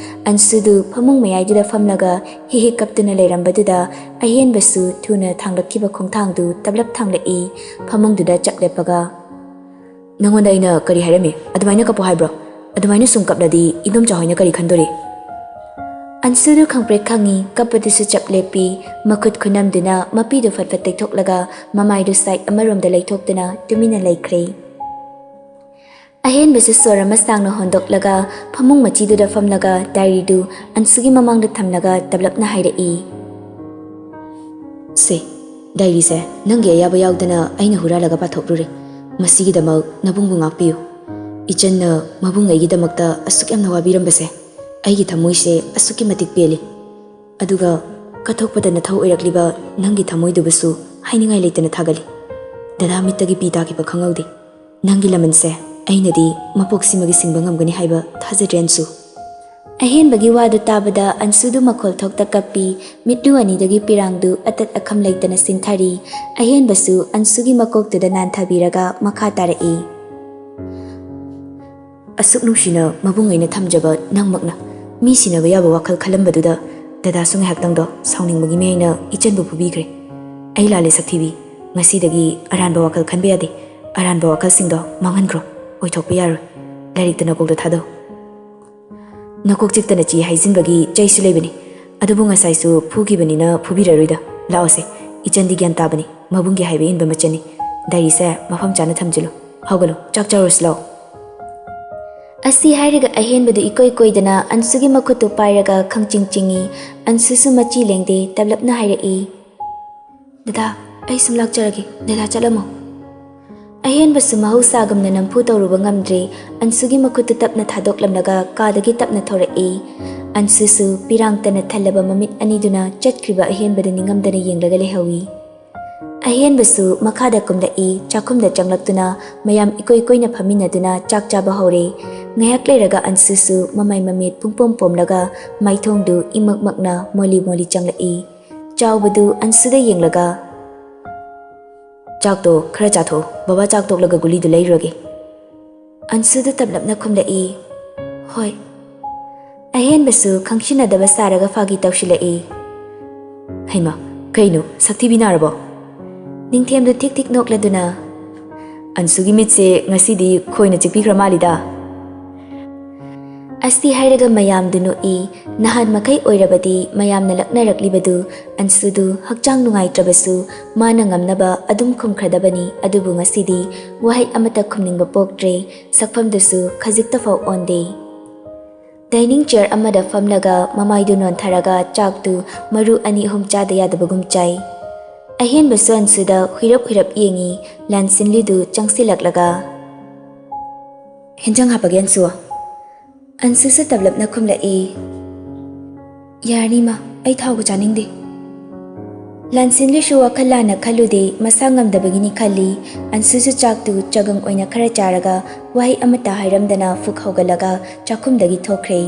ꯑꯟꯁꯨꯗꯨ ꯐꯃꯨꯡ ꯃꯌꯥꯏꯗꯨꯗ ꯐꯝꯂꯒ ꯍꯤ ꯍꯤ ꯀꯞꯇꯨꯅ ꯂꯩꯔꯝꯕꯗꯨꯗ ꯑꯍꯦꯟꯕꯁꯨ ꯊꯨꯅ ꯊꯥꯡꯂꯛꯈꯤꯕ ꯈꯣꯡꯊꯥꯡꯗꯨ ꯇꯞꯂꯞ ꯊꯥꯡꯂꯛꯏ꯫ ꯐꯃꯨꯡꯗꯨꯗ ꯆꯞ ꯂꯦꯞꯄꯒ, "ꯅꯉꯣꯟꯗ ꯑꯩꯅ ꯀꯔꯤ ꯍꯥꯏꯔꯝꯃꯤ? ꯑꯗꯨꯃꯥꯏꯅ ꯀꯞꯄꯣ ꯍꯥꯏꯕ꯭ꯔꯣ? ꯑꯗꯨꯃꯥꯏꯅ ꯁꯨꯝ ꯀꯞꯂꯗꯤ ꯏꯗꯣꯝꯆꯥ ꯍꯣꯏꯅ ꯀꯔꯤ ꯈꯟꯗꯣꯔꯤ?" ꯑꯟꯁꯨꯗꯨ ꯈꯪꯄ꯭ꯔꯦꯛ ꯈꯪꯉꯤ, ꯀꯞꯄꯗꯨꯁꯨ ꯆꯞ ꯂꯦꯞꯄꯤ꯫ ꯃꯈꯨꯠ ꯈꯨꯅꯝꯗꯨꯅ ꯃꯄꯤꯗꯨ ꯐꯠ ꯐꯠ ꯇꯩꯊꯣꯛꯂꯒ ꯃꯃꯥꯏꯗꯨ ꯁꯥꯏꯠ ꯑꯃꯔꯣꯝꯗ ꯂꯩꯊꯣꯛꯇꯨꯅ ꯇꯨꯃꯤꯟꯅ ꯂꯩꯈ꯭ꯔꯦ꯫ ꯑꯍꯦꯟꯕꯁꯨ ꯁꯣꯔ ꯑꯃ ꯁꯥꯡꯅ ꯍꯣꯟꯗꯣꯛꯂꯒ ꯐꯃꯨꯡ ꯃꯆꯤꯗꯨꯗ ꯐꯝꯂꯒ ꯗꯥꯏꯔꯤꯗꯨ ꯑꯟꯁꯨꯒꯤ ꯃꯃꯥꯡꯗ ꯊꯝꯂꯒ ꯇꯞꯂꯞꯅ ꯍꯥꯏꯔꯛꯏ, "ꯁꯦ, ꯗꯥꯏꯔꯤꯁꯦ ꯅꯪꯒꯤ ꯑꯌꯥꯕ ꯌꯥꯎꯗꯅ ꯑꯩꯅ ꯍꯨꯔꯥꯜꯂꯒ ꯄꯥꯊꯣꯛꯂꯨꯔꯦ꯫ ꯃꯁꯤꯒꯤꯗꯃꯛ ꯅꯕꯨꯡꯕꯨ ꯉꯥꯛꯄꯤꯌꯨ꯫ ꯏꯆꯟꯅ ꯃꯕꯨꯡ ꯑꯩꯒꯤꯗꯃꯛꯇ ꯑꯁꯨꯛ ꯌꯥꯝꯅ ꯋꯥꯕꯤꯔꯝꯕꯁꯦ ꯑꯩꯒꯤ ꯊꯃꯣꯏꯁꯦ ꯑꯁꯨꯛꯀꯤ ꯃꯇꯤꯛ ꯄꯦꯜꯂꯤ꯫ ꯑꯗꯨꯒ ꯀꯠꯊꯣꯛꯄꯗ ꯅꯊꯧ ꯑꯣꯏꯔꯛꯂꯤꯕ ꯅꯪꯒꯤ ꯊꯃꯣꯏꯗꯨꯕꯨꯁꯨ ꯍꯥꯏꯅꯤꯡꯉꯥꯏ ꯂꯩꯇꯅ ꯊꯥꯒꯠꯂꯤ꯫ ꯗꯗꯥ ꯃꯤꯠꯇꯒꯤ ꯄꯤ ꯇꯥꯈꯤꯕ ꯈꯪꯍꯧꯗꯦ꯫ ꯅꯪꯒꯤ ꯂꯃꯟꯁꯦ ꯑꯩꯅꯗꯤ ꯃꯄꯣꯛꯁꯤꯃꯒꯤ ꯁꯤꯡꯕ ꯉꯝꯒꯅꯤ ꯍꯥꯏꯕ ꯊꯥꯖꯗ꯭ꯔꯦ ꯑꯟꯁꯨ"꯫ ꯑꯍꯦꯟꯕꯒꯤ ꯋꯥꯗꯨ ꯇꯥꯕꯗ ꯑꯟꯁꯨꯗꯨ ꯃꯈꯣꯜ ꯊꯣꯛꯇ ꯀꯞꯄꯤ꯫ ꯃꯤꯠꯂꯨ ꯑꯅꯤꯗꯒꯤ ꯄꯤꯔꯥꯡꯗꯨ ꯑꯇꯠ ꯑꯈꯝ ꯂꯩꯇꯅ ꯆꯤꯟꯊꯔꯤ꯫ ꯑꯍꯦꯟꯕꯁꯨ ꯑꯟꯁꯨꯒꯤ ꯃꯀꯣꯛꯇꯨꯗ ꯅꯥꯟꯊꯕꯤꯔꯒ ꯃꯈꯥ ꯇꯥꯔꯛꯏ꯫ ꯑꯁꯨꯛ ꯅꯨꯡꯁꯤꯅ ꯃꯕꯨꯡ ꯑꯩꯅ ꯊꯝꯖꯕ ꯅꯪꯃꯛꯅ ꯃꯤ ꯁꯤꯟꯅꯕ ꯌꯥꯕ ꯋꯥꯈꯜ ꯈꯜꯂꯝꯕꯗꯨꯗ ꯗꯗꯥꯁꯨ ꯉꯥꯏꯍꯥꯛꯇꯪꯗꯣ ꯁꯥꯎꯅꯤꯡꯕꯒꯤ ꯃꯌꯥꯏꯅ ꯏꯆꯟꯕꯨ ꯐꯨꯕꯤꯈ꯭ꯔꯦ꯫ ꯑꯩ ꯂꯥꯜꯂꯦ ꯁꯛꯊꯤꯕꯤ꯫ ꯉꯁꯤꯗꯒꯤ ꯑꯔꯥꯟꯕ ꯋꯥꯈꯜ ꯈꯟꯕ ꯌꯥꯗꯦ꯫ ꯑꯔꯥꯟꯕ ꯋꯥꯈꯜꯁꯤꯡꯗꯣ ꯃꯥꯡꯍꯟꯈ꯭ꯔꯣ꯫ ꯑꯣꯏꯊꯣꯛꯄ ꯌꯥꯔꯣꯏ꯫ ꯂꯥꯏꯔꯤꯛꯇ ꯅꯀꯣꯛꯇ ꯊꯥꯗꯧ꯫ ꯅꯀꯣꯛ ꯆꯤꯛꯇꯅ ꯆꯤ ꯍꯥꯏꯖꯤꯟꯕꯒꯤ ꯆꯩꯁꯨ ꯂꯩꯕꯅꯤ꯫ ꯑꯗꯨꯕꯨ ꯉꯁꯥꯏꯁꯨ ꯐꯨꯈꯤꯕꯅꯤꯅ ꯐꯨꯕꯤꯔꯔꯣꯏꯗ꯫ ꯂꯥꯛꯑꯣꯁꯦ꯫ ꯏꯆꯟꯗꯤ ꯒ꯭ꯌꯥꯟ ꯇꯥꯕꯅꯤ꯫ ꯃꯕꯨꯡꯒꯤ ꯍꯥꯏꯕ ꯏꯟꯕ ꯃꯆꯟꯅꯤ꯫ ꯗꯥꯏꯔꯤꯁꯦ ꯃꯐꯝ ꯆꯥꯅ ꯊꯝꯖꯤꯜꯂꯨ꯫ ꯍꯧꯒꯠꯂꯣ, ꯆꯥꯛ ꯆꯥꯔꯨꯔꯁꯤ ꯂꯥꯛꯑꯣ꯫ ꯑꯁꯤ ꯍꯥꯏꯔꯒ ꯑꯍꯦꯟꯕꯗꯨ ꯏꯀꯣꯏ ꯀꯣꯏꯗꯅ ꯑꯟꯁꯨꯒꯤ ꯃꯈꯨꯠꯇꯨ ꯄꯥꯏꯔꯒ ꯈꯪꯆꯤꯡ ꯆꯤꯡꯏ꯫ ꯑꯟꯁꯨꯁꯨ ꯃꯆꯤ ꯂꯦꯡꯗꯦ, ꯇꯞꯂꯞꯅ ꯍꯥꯏꯔꯛꯏ꯫ ꯗꯗꯥ, ꯑꯩ ꯁꯨꯝ ꯂꯥꯛꯆꯔꯒꯦ꯫ ꯗꯗꯥ ꯆꯠꯂꯝꯃꯣ꯫ ꯑꯍꯦꯟꯕꯁꯨ ꯃꯍꯧꯁꯥꯒꯨꯝꯅ ꯅꯝꯐꯨ ꯇꯧꯔꯨꯕ ꯉꯝꯗ꯭ꯔꯦ꯫ ꯑꯟꯁꯨꯒꯤ ꯃꯈꯨꯠꯇꯨ ꯇꯞꯅ ꯊꯥꯗꯣꯛꯂꯝꯂꯒ ꯀꯥꯗꯒꯤ ꯇꯞꯅ ꯊꯣꯔꯛꯏ꯫ ꯑꯟꯁꯨꯁꯨ ꯄꯤꯔꯥꯡꯇꯅ ꯊꯜꯂꯕ ꯃꯃꯤꯠ ꯑꯅꯤꯗꯨꯅ ꯆꯠꯈ꯭ꯔꯤꯕ ꯑꯍꯦꯟꯕꯗ ꯅꯤꯡꯉꯝꯗꯅ ꯌꯦꯡꯂꯒ ꯂꯩꯍꯧꯏ꯫ ꯑꯍꯦꯟꯕꯁꯨ ꯃꯈꯥꯗ ꯀꯨꯝꯂꯛꯏ꯫ ꯆꯥꯛꯈꯨꯝꯗ ꯆꯪꯂꯛꯇꯨꯅ ꯃꯌꯥꯝ ꯏꯀꯣꯏ ꯀꯣꯏꯅ ꯐꯝꯃꯤꯟꯅꯗꯨꯅ ꯆꯥꯛ ꯆꯥꯕ ꯍꯧꯔꯦ꯫ ꯉꯥꯏꯍꯥꯛ ꯂꯩꯔꯒ ꯑꯟꯁꯨꯁꯨ ꯃꯃꯥꯏ ꯃꯃꯤꯠ ꯄꯨꯡꯄꯣꯝ ꯄꯣꯝꯂꯒ ꯃꯥꯏꯊꯣꯡꯗꯨ ꯏꯃꯛ ꯃꯛꯅ ꯃꯣꯂꯤ ꯃꯣꯂꯤ ꯆꯪꯂꯛꯏ꯫ ꯆꯥꯎꯕꯗꯨ ꯑꯟꯁꯨꯗ ꯌꯦꯡꯂꯒ, "ꯆꯥꯛꯇꯣ ꯈꯔ ꯆꯥꯊꯣꯛꯎ꯫ ꯕꯕꯥ ꯆꯥꯛ ꯇꯣꯛꯂꯒ ꯒꯨꯂꯤꯗꯨ ꯂꯩꯔꯨꯔꯒꯦ꯫" ꯑꯟꯁꯨꯗꯨ ꯇꯞꯂꯞꯅ ꯈꯨꯝꯂꯛꯏ, "ꯍꯣꯏ꯫" ꯑꯍꯦꯟꯕꯁꯨ ꯈꯪꯁꯤꯟꯅꯗꯕ ꯁꯥꯔꯒ ꯐꯥꯒꯤ ꯇꯧꯁꯤꯜꯂꯛꯏ꯫ "ꯍꯩꯃꯥ, ꯀꯩꯅꯣ, ꯁꯛꯊꯤꯕꯤ ꯅꯥꯔꯕꯣ?" ꯅꯤꯡꯊꯦꯝꯗꯨ ꯊꯤꯛ ꯊꯤꯛ ꯅꯣꯛꯂꯗꯨꯅ, "ꯑꯟꯁꯨꯒꯤ ꯃꯤꯠꯁꯦ ꯉꯁꯤꯗꯤ ꯈꯣꯏꯅ ꯆꯤꯛꯄꯤꯈ꯭ꯔ ꯃꯥꯜꯂꯤꯗ꯫" ꯑꯁꯤ ꯍꯥꯏꯔꯒ ꯃꯌꯥꯝꯗꯨ ꯅꯣꯛꯏ꯫ ꯅꯍꯥꯟ ꯃꯈꯩ ꯑꯣꯏꯔꯕꯗꯤ ꯃꯌꯥꯝꯅ ꯂꯛꯅꯔꯛꯂꯤꯕꯗꯨ ꯑꯟꯁꯨꯗꯨ ꯍꯛꯆꯥꯡ ꯅꯨꯡꯉꯥꯏꯇ꯭ꯔꯕꯁꯨ ꯃꯥꯅ ꯉꯝꯅꯕ ꯑꯗꯨꯝ ꯈꯨꯝꯈ꯭ꯔꯗꯕꯅꯤ꯫ ꯑꯗꯨꯕꯨ ꯉꯁꯤꯗꯤ ꯋꯥꯍꯩ ꯑꯃꯠꯇ ꯈꯨꯝꯅꯤꯡꯕ ꯄꯣꯛꯇ꯭ꯔꯦ꯫ ꯁꯛꯐꯝꯗꯨꯁꯨ ꯈꯖꯤꯛꯇꯐꯥꯎ ꯑꯣꯟꯗꯦ꯫ ꯗꯥꯏꯅꯤꯡ ꯆꯤꯌꯔ ꯑꯃꯗ ꯐꯝꯂꯒ ꯃꯃꯥꯏꯗꯨ ꯅꯣꯟꯊꯔꯒ ꯆꯥꯛꯇꯨ ꯃꯔꯨ ꯑꯅꯤ ꯑꯍꯨꯝ ꯆꯥꯗ ꯌꯥꯗꯕꯒꯨꯝ ꯆꯥꯏ꯫ ꯑꯍꯦꯟꯕꯁꯨ ꯑꯟꯁꯨꯗ ꯍꯨꯏꯔꯞ ꯍꯨꯏꯔꯞ ꯌꯦꯡꯏ꯫ ꯂꯥꯟꯁꯤꯟꯂꯤꯗꯨ ꯆꯪꯁꯤꯜꯂꯛꯂꯒ, "ꯍꯦꯟꯖꯥꯡ ꯍꯥꯞꯄꯒꯦ, ꯑꯟꯁꯨ?" ꯑꯟꯁꯨꯁꯨ ꯇꯞꯂꯞꯅ ꯈꯨꯝꯂꯛꯏ, "ꯌꯥꯔꯅꯤ ꯃꯥ, ꯑꯩ ꯊꯥꯎꯒ ꯆꯥꯅꯤꯡꯗꯦ꯫" ꯂꯥꯟꯁꯤꯟꯂꯤꯁꯨ ꯋꯥꯈꯜ ꯂꯥꯟꯅ ꯈꯜꯂꯨꯗꯦ, ꯃꯁꯥ ꯉꯝꯗꯕꯒꯤꯅꯤ ꯈꯜꯂꯤ꯫ ꯑꯟꯁꯨꯁꯨ ꯆꯥꯛꯇꯨ ꯆꯒꯪ ꯑꯣꯏꯅ ꯈꯔ ꯆꯥꯔꯒ ꯋꯥꯍꯩ ꯑꯃꯠꯇ ꯍꯥꯏꯔꯝꯗꯅ ꯐꯨꯛ ꯍꯧꯒꯠꯂꯒ ꯆꯥꯛꯈꯨꯝꯗꯒꯤ ꯊꯣꯛꯈ꯭ꯔꯦ꯫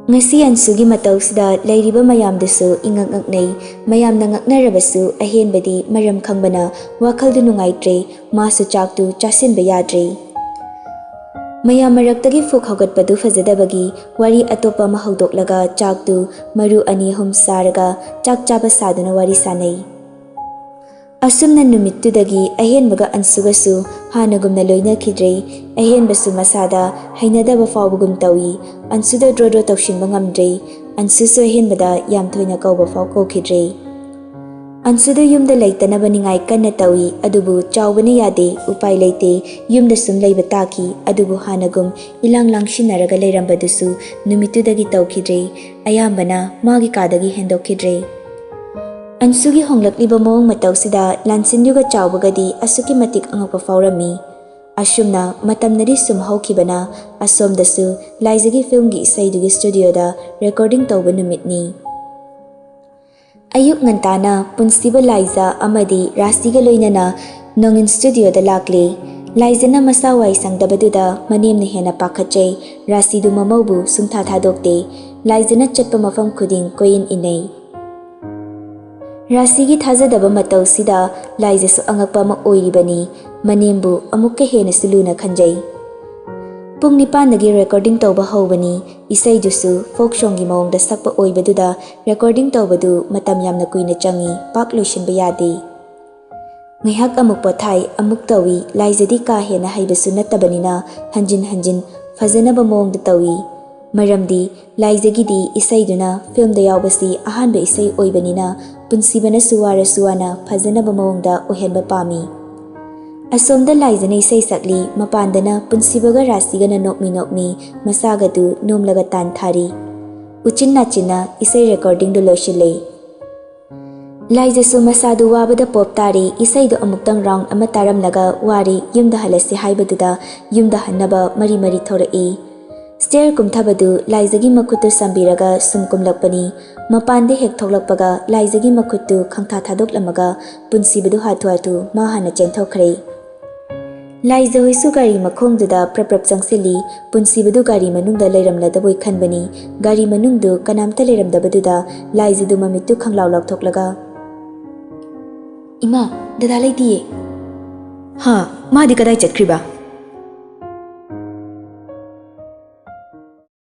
ꯉꯁꯤ ꯑꯟꯁꯨꯒꯤ ꯃꯇꯧꯁꯤꯗ ꯂꯩꯔꯤꯕ ꯃꯌꯥꯝꯗꯨꯁꯨ ꯏꯉꯛ ꯉꯛꯅꯩ꯫ ꯃꯌꯥꯝꯅ ꯉꯛꯅꯔꯕꯁꯨ ꯑꯍꯦꯟꯕꯗꯤ ꯃꯔꯝ ꯈꯪꯕꯅ ꯋꯥꯈꯜꯗꯨ ꯅꯨꯡꯉꯥꯏꯇ꯭ꯔꯦ꯫ ꯃꯥꯁꯨ ꯆꯥꯛꯇꯨ ꯆꯥꯁꯤꯟꯕ ꯌꯥꯗ꯭ꯔꯦ꯫ ꯃꯌꯥꯝ ꯃꯔꯛꯇꯒꯤ ꯐꯨꯛ ꯍꯧꯒꯠꯄꯗꯨ ꯐꯖꯗꯕꯒꯤ ꯋꯥꯔꯤ ꯑꯇꯣꯞꯄ ꯑꯃ ꯍꯧꯗꯣꯛꯂꯒ ꯆꯥꯛꯇꯨ ꯃꯔꯨ ꯑꯅꯤ ꯑꯍꯨꯝ ꯆꯥꯔꯒ ꯆꯥꯛ ꯆꯥꯕ ꯁꯥꯗꯨꯅ ꯋꯥꯔꯤ ꯁꯥꯅꯩ꯫ ꯑꯁꯨꯝꯅ ꯅꯨꯃꯤꯠꯇꯨꯗꯒꯤ ꯑꯍꯦꯟꯕꯒ ꯑꯟꯁꯨꯒꯁꯨ ꯍꯥꯟꯅꯒꯨꯝꯅ ꯂꯣꯏꯅꯈꯤꯗ꯭ꯔꯦ꯫ ꯑꯍꯦꯟꯕꯁꯨ ꯃꯁꯥꯗ ꯍꯩꯅꯗꯕ ꯐꯥꯎꯕꯒꯨꯝ ꯇꯧꯏ꯫ ꯑꯟꯁꯨꯗ ꯗ꯭ꯔꯣ ꯗ꯭ꯔꯣ ꯇꯧꯁꯤꯟꯕ ꯉꯝꯗ꯭ꯔꯦ꯫ ꯑꯟꯁꯨꯁꯨ ꯑꯍꯦꯟꯕꯗ ꯌꯥꯝ ꯊꯣꯏꯅ ꯀꯧꯕ ꯐꯥꯎ ꯀꯧꯈꯤꯗ꯭ꯔꯦ꯫ ꯑꯟꯁꯨꯗ ꯌꯨꯝꯗ ꯂꯩꯇꯅꯕ ꯅꯤꯡꯉꯥꯏ ꯀꯟꯅ ꯇꯧꯏ, ꯑꯗꯨꯕꯨ ꯆꯥꯎꯕꯅ ꯌꯥꯗꯦ, ꯎꯄꯥꯏ ꯂꯩꯇꯦ꯫ ꯌꯨꯝꯗ ꯁꯨꯝ ꯂꯩꯕ ꯇꯥꯈꯤ, ꯑꯗꯨꯕꯨ ꯍꯥꯟꯅꯒꯨꯝ ꯏꯂꯥꯡ ꯂꯥꯡꯁꯤꯟꯅꯔꯒ ꯂꯩꯔꯝꯕꯗꯨꯁꯨ ꯅꯨꯃꯤꯠꯇꯨꯗꯒꯤ ꯇꯧꯈꯤꯗ꯭ꯔꯦ꯫ ꯑꯌꯥꯝꯕꯅ ꯃꯥꯒꯤ ꯀꯥꯗꯒꯤ ꯍꯦꯟꯗꯣꯛꯈꯤꯗ꯭ꯔꯦ꯫ ꯑꯟꯁꯨꯒꯤ ꯍꯣꯡꯂꯛꯂꯤꯕ ꯃꯑꯣꯡ ꯃꯇꯧꯁꯤꯗ ꯂꯥꯟꯁꯤꯟꯗꯨꯒ ꯆꯥꯎꯕꯒꯗꯤ ꯑꯁꯨꯛꯀꯤ ꯃꯇꯤꯛ ꯑꯉꯛꯄ ꯐꯥꯎꯔꯝꯃꯤ꯫ ꯑꯁꯨꯝꯅ ꯃꯇꯝꯅꯗꯤ ꯁꯨꯝ ꯍꯧꯈꯤꯕꯅ ꯑꯁꯣꯝꯗꯁꯨ ꯂꯥꯏꯖꯒꯤ ꯐꯤꯂꯝꯒꯤ ꯏꯁꯩꯗꯨꯒꯤ ꯁ꯭ꯇꯨꯗꯤꯑꯣꯗ ꯔꯦꯀꯣꯔꯗꯤꯡ ꯇꯧꯕ ꯅꯨꯃꯤꯠꯅꯤ꯫ ꯑꯌꯨꯛ ꯉꯟꯇꯥꯅ ꯄꯨꯟꯁꯤꯕ, ꯂꯥꯏꯖ ꯑꯃꯗꯤ ꯔꯥꯁꯤꯒ ꯂꯣꯏꯅꯅ ꯅꯣꯡꯏꯟ ꯁ꯭ꯇꯨꯗꯤꯑꯣꯗ ꯂꯥꯛꯂꯦ꯫ ꯂꯥꯏꯖꯅ ꯃꯁꯥ ꯋꯥꯏ ꯁꯪꯗꯕꯗꯨꯗ ꯃꯅꯦꯝꯅ ꯍꯦꯟꯅ ꯄꯥꯈꯠꯆꯩ꯫ ꯔꯥꯁꯤꯗꯨ ꯃꯃꯧꯕꯨ ꯁꯨꯡꯊꯥ ꯊꯥꯗꯣꯛꯇꯦ꯫ ꯂꯥꯏꯖꯅ ꯆꯠꯄ ꯃꯐꯝ ꯈꯨꯗꯤꯡ ꯀꯣꯏꯏꯟ ꯏꯟꯅꯩ꯫ ꯔꯥꯁꯤꯒꯤ ꯊꯥꯖꯗꯕ ꯃꯇꯧꯁꯤꯗ ꯂꯥꯏꯖꯁꯨ ꯑꯉꯛꯄ ꯑꯃ ꯑꯣꯏꯔꯤꯕꯅꯤ꯫ ꯃꯅꯦꯝꯕꯨ ꯑꯃꯨꯛꯀ ꯍꯦꯟꯅꯁꯨ ꯂꯨꯅ ꯈꯟꯖꯩ꯫ ꯄꯨꯡ ꯅꯤꯄꯥꯟꯗꯒꯤ ꯔꯦꯀꯣꯔꯗꯤꯡ ꯇꯧꯕ ꯍꯧꯕꯅꯤ꯫ ꯏꯁꯩꯗꯨꯁꯨ ꯐꯣꯛ ꯁꯣꯡꯒꯤ ꯃꯑꯣꯡꯗ ꯁꯛꯄ ꯑꯣꯏꯕꯗꯨꯗ ꯔꯦꯀꯣꯔꯗꯤꯡ ꯇꯧꯕꯗꯨ ꯃꯇꯝ ꯌꯥꯝꯅ ꯀꯨꯏꯅ ꯆꯪꯏ, ꯄꯥꯛ ꯂꯣꯏꯁꯤꯟꯕ ꯌꯥꯗꯦ꯫ ꯉꯥꯏꯍꯥꯛ ꯑꯃꯨꯛ ꯄꯣꯊꯥꯏ, ꯑꯃꯨꯛ ꯇꯧꯏ꯫ ꯂꯥꯏꯖꯗꯤ ꯀꯥ ꯍꯦꯟꯅ ꯍꯩꯕꯁꯨ ꯅꯠꯇꯕꯅꯤꯅ ꯍꯟꯖꯤꯟ ꯍꯟꯖꯤꯟ ꯐꯖꯅꯕ ꯃꯑꯣꯡꯗ ꯇꯧꯏ꯫ ꯃꯔꯝꯗꯤ ꯂꯥꯏꯖꯒꯤꯗꯤ ꯏꯁꯩꯗꯨꯅ ꯐꯤꯂꯝꯗ ꯌꯥꯎꯕꯁꯤ ꯑꯍꯥꯟꯕ ꯏꯁꯩ ꯑꯣꯏꯕꯅꯤꯅ ꯄꯨꯟꯁꯤꯕꯅꯁꯨ ꯋꯥꯔꯁꯨ ꯋꯥꯅ ꯐꯖꯅꯕ ꯃꯑꯣꯡꯗ ꯑꯣꯏꯍꯟꯕ ꯄꯥꯝꯃꯤ꯫ ꯑꯁꯣꯝꯗ ꯂꯥꯏꯖꯅ ꯏꯁꯩ ꯁꯛꯂꯤ, ꯃꯄꯥꯟꯗꯅ ꯄꯨꯟꯁꯤꯕꯒ ꯔꯥꯁꯤꯒꯅ ꯅꯣꯛꯃꯤ ꯅꯣꯛꯃꯤ ꯃꯁꯥꯒꯗꯨ ꯅꯣꯝꯂꯒ ꯇꯥꯟ ꯊꯥꯔꯤ꯫ ꯎꯆꯤꯟ ꯅꯥꯆꯤꯟꯅ ꯏꯁꯩ ꯔꯦꯀꯣꯔꯗꯤꯡꯗꯨ ꯂꯣꯏꯁꯤꯜꯂꯦ꯫ ꯂꯥꯏꯖꯁꯨ ꯃꯁꯥꯗꯨ ꯋꯥꯕꯗ ꯄꯣꯞ ꯇꯥꯔꯤ꯫ ꯏꯁꯩꯗꯨ ꯑꯃꯨꯛꯇꯪ ꯔꯥꯎꯟ ꯑꯃ ꯇꯥꯔꯝꯂꯒ ꯋꯥꯔꯤ, ꯌꯨꯝꯗ ꯍꯜꯂꯁꯤ ꯍꯥꯏꯕꯗꯨꯗ ꯌꯨꯝꯗ ꯍꯟꯅꯕ ꯃꯔꯤ ꯃꯔꯤ ꯊꯣꯔꯛꯏ꯫ ꯁ꯭ꯇꯦꯌꯔ ꯀꯨꯝꯊꯕꯗꯨ ꯂꯥꯏꯖꯒꯤ ꯃꯈꯨꯠꯇꯨ ꯁꯝꯕꯤꯔꯒ ꯁꯨꯝ ꯀꯨꯝꯂꯛꯄꯅꯤ꯫ ꯃꯄꯥꯟꯗ ꯍꯦꯛ ꯊꯣꯛꯂꯛꯄꯒ ꯂꯥꯏꯖꯒꯤ ꯃꯈꯨꯠꯇꯨ ꯈꯪꯊꯥ ꯊꯥꯗꯣꯛꯂꯝꯃꯒ ꯄꯨꯟꯁꯤꯕꯗꯨ ꯍꯥꯊꯨ ꯍꯥꯊꯨ ꯃꯥ ꯍꯥꯟꯅ ꯆꯦꯟꯊꯣꯛꯈ꯭ꯔꯦ꯫ ꯂꯥꯏꯖ ꯍꯣꯏꯁꯨ ꯒꯥꯔꯤ ꯃꯈꯣꯡꯗꯨꯗ ꯄ꯭ꯔꯞ ꯄ꯭ꯔꯞ ꯆꯪꯁꯤꯜꯂꯤ꯫ ꯄꯨꯟꯁꯤꯕꯗꯨ ꯒꯥꯔꯤ ꯃꯅꯨꯡꯗ ꯂꯩꯔꯝꯂꯗꯕꯣꯏ ꯈꯟꯕꯅꯤ꯫ ꯒꯥꯔꯤ ꯃꯅꯨꯡꯗꯨ ꯀꯅꯥꯝꯇ ꯂꯩꯔꯝꯗꯕꯗꯨꯗ ꯂꯥꯏꯖꯗꯨ ꯃꯃꯤꯠꯇꯨ ꯈꯪꯂꯥꯎ ꯂꯥꯎꯊꯣꯛꯂꯒ, "ꯏꯃꯥ, ꯗꯗꯥ ꯂꯩꯇꯤꯌꯦ꯫" "ꯍꯥ? ꯃꯥꯗꯤ ꯀꯗꯥꯏ ꯆꯠꯈ꯭ꯔꯤꯕ?"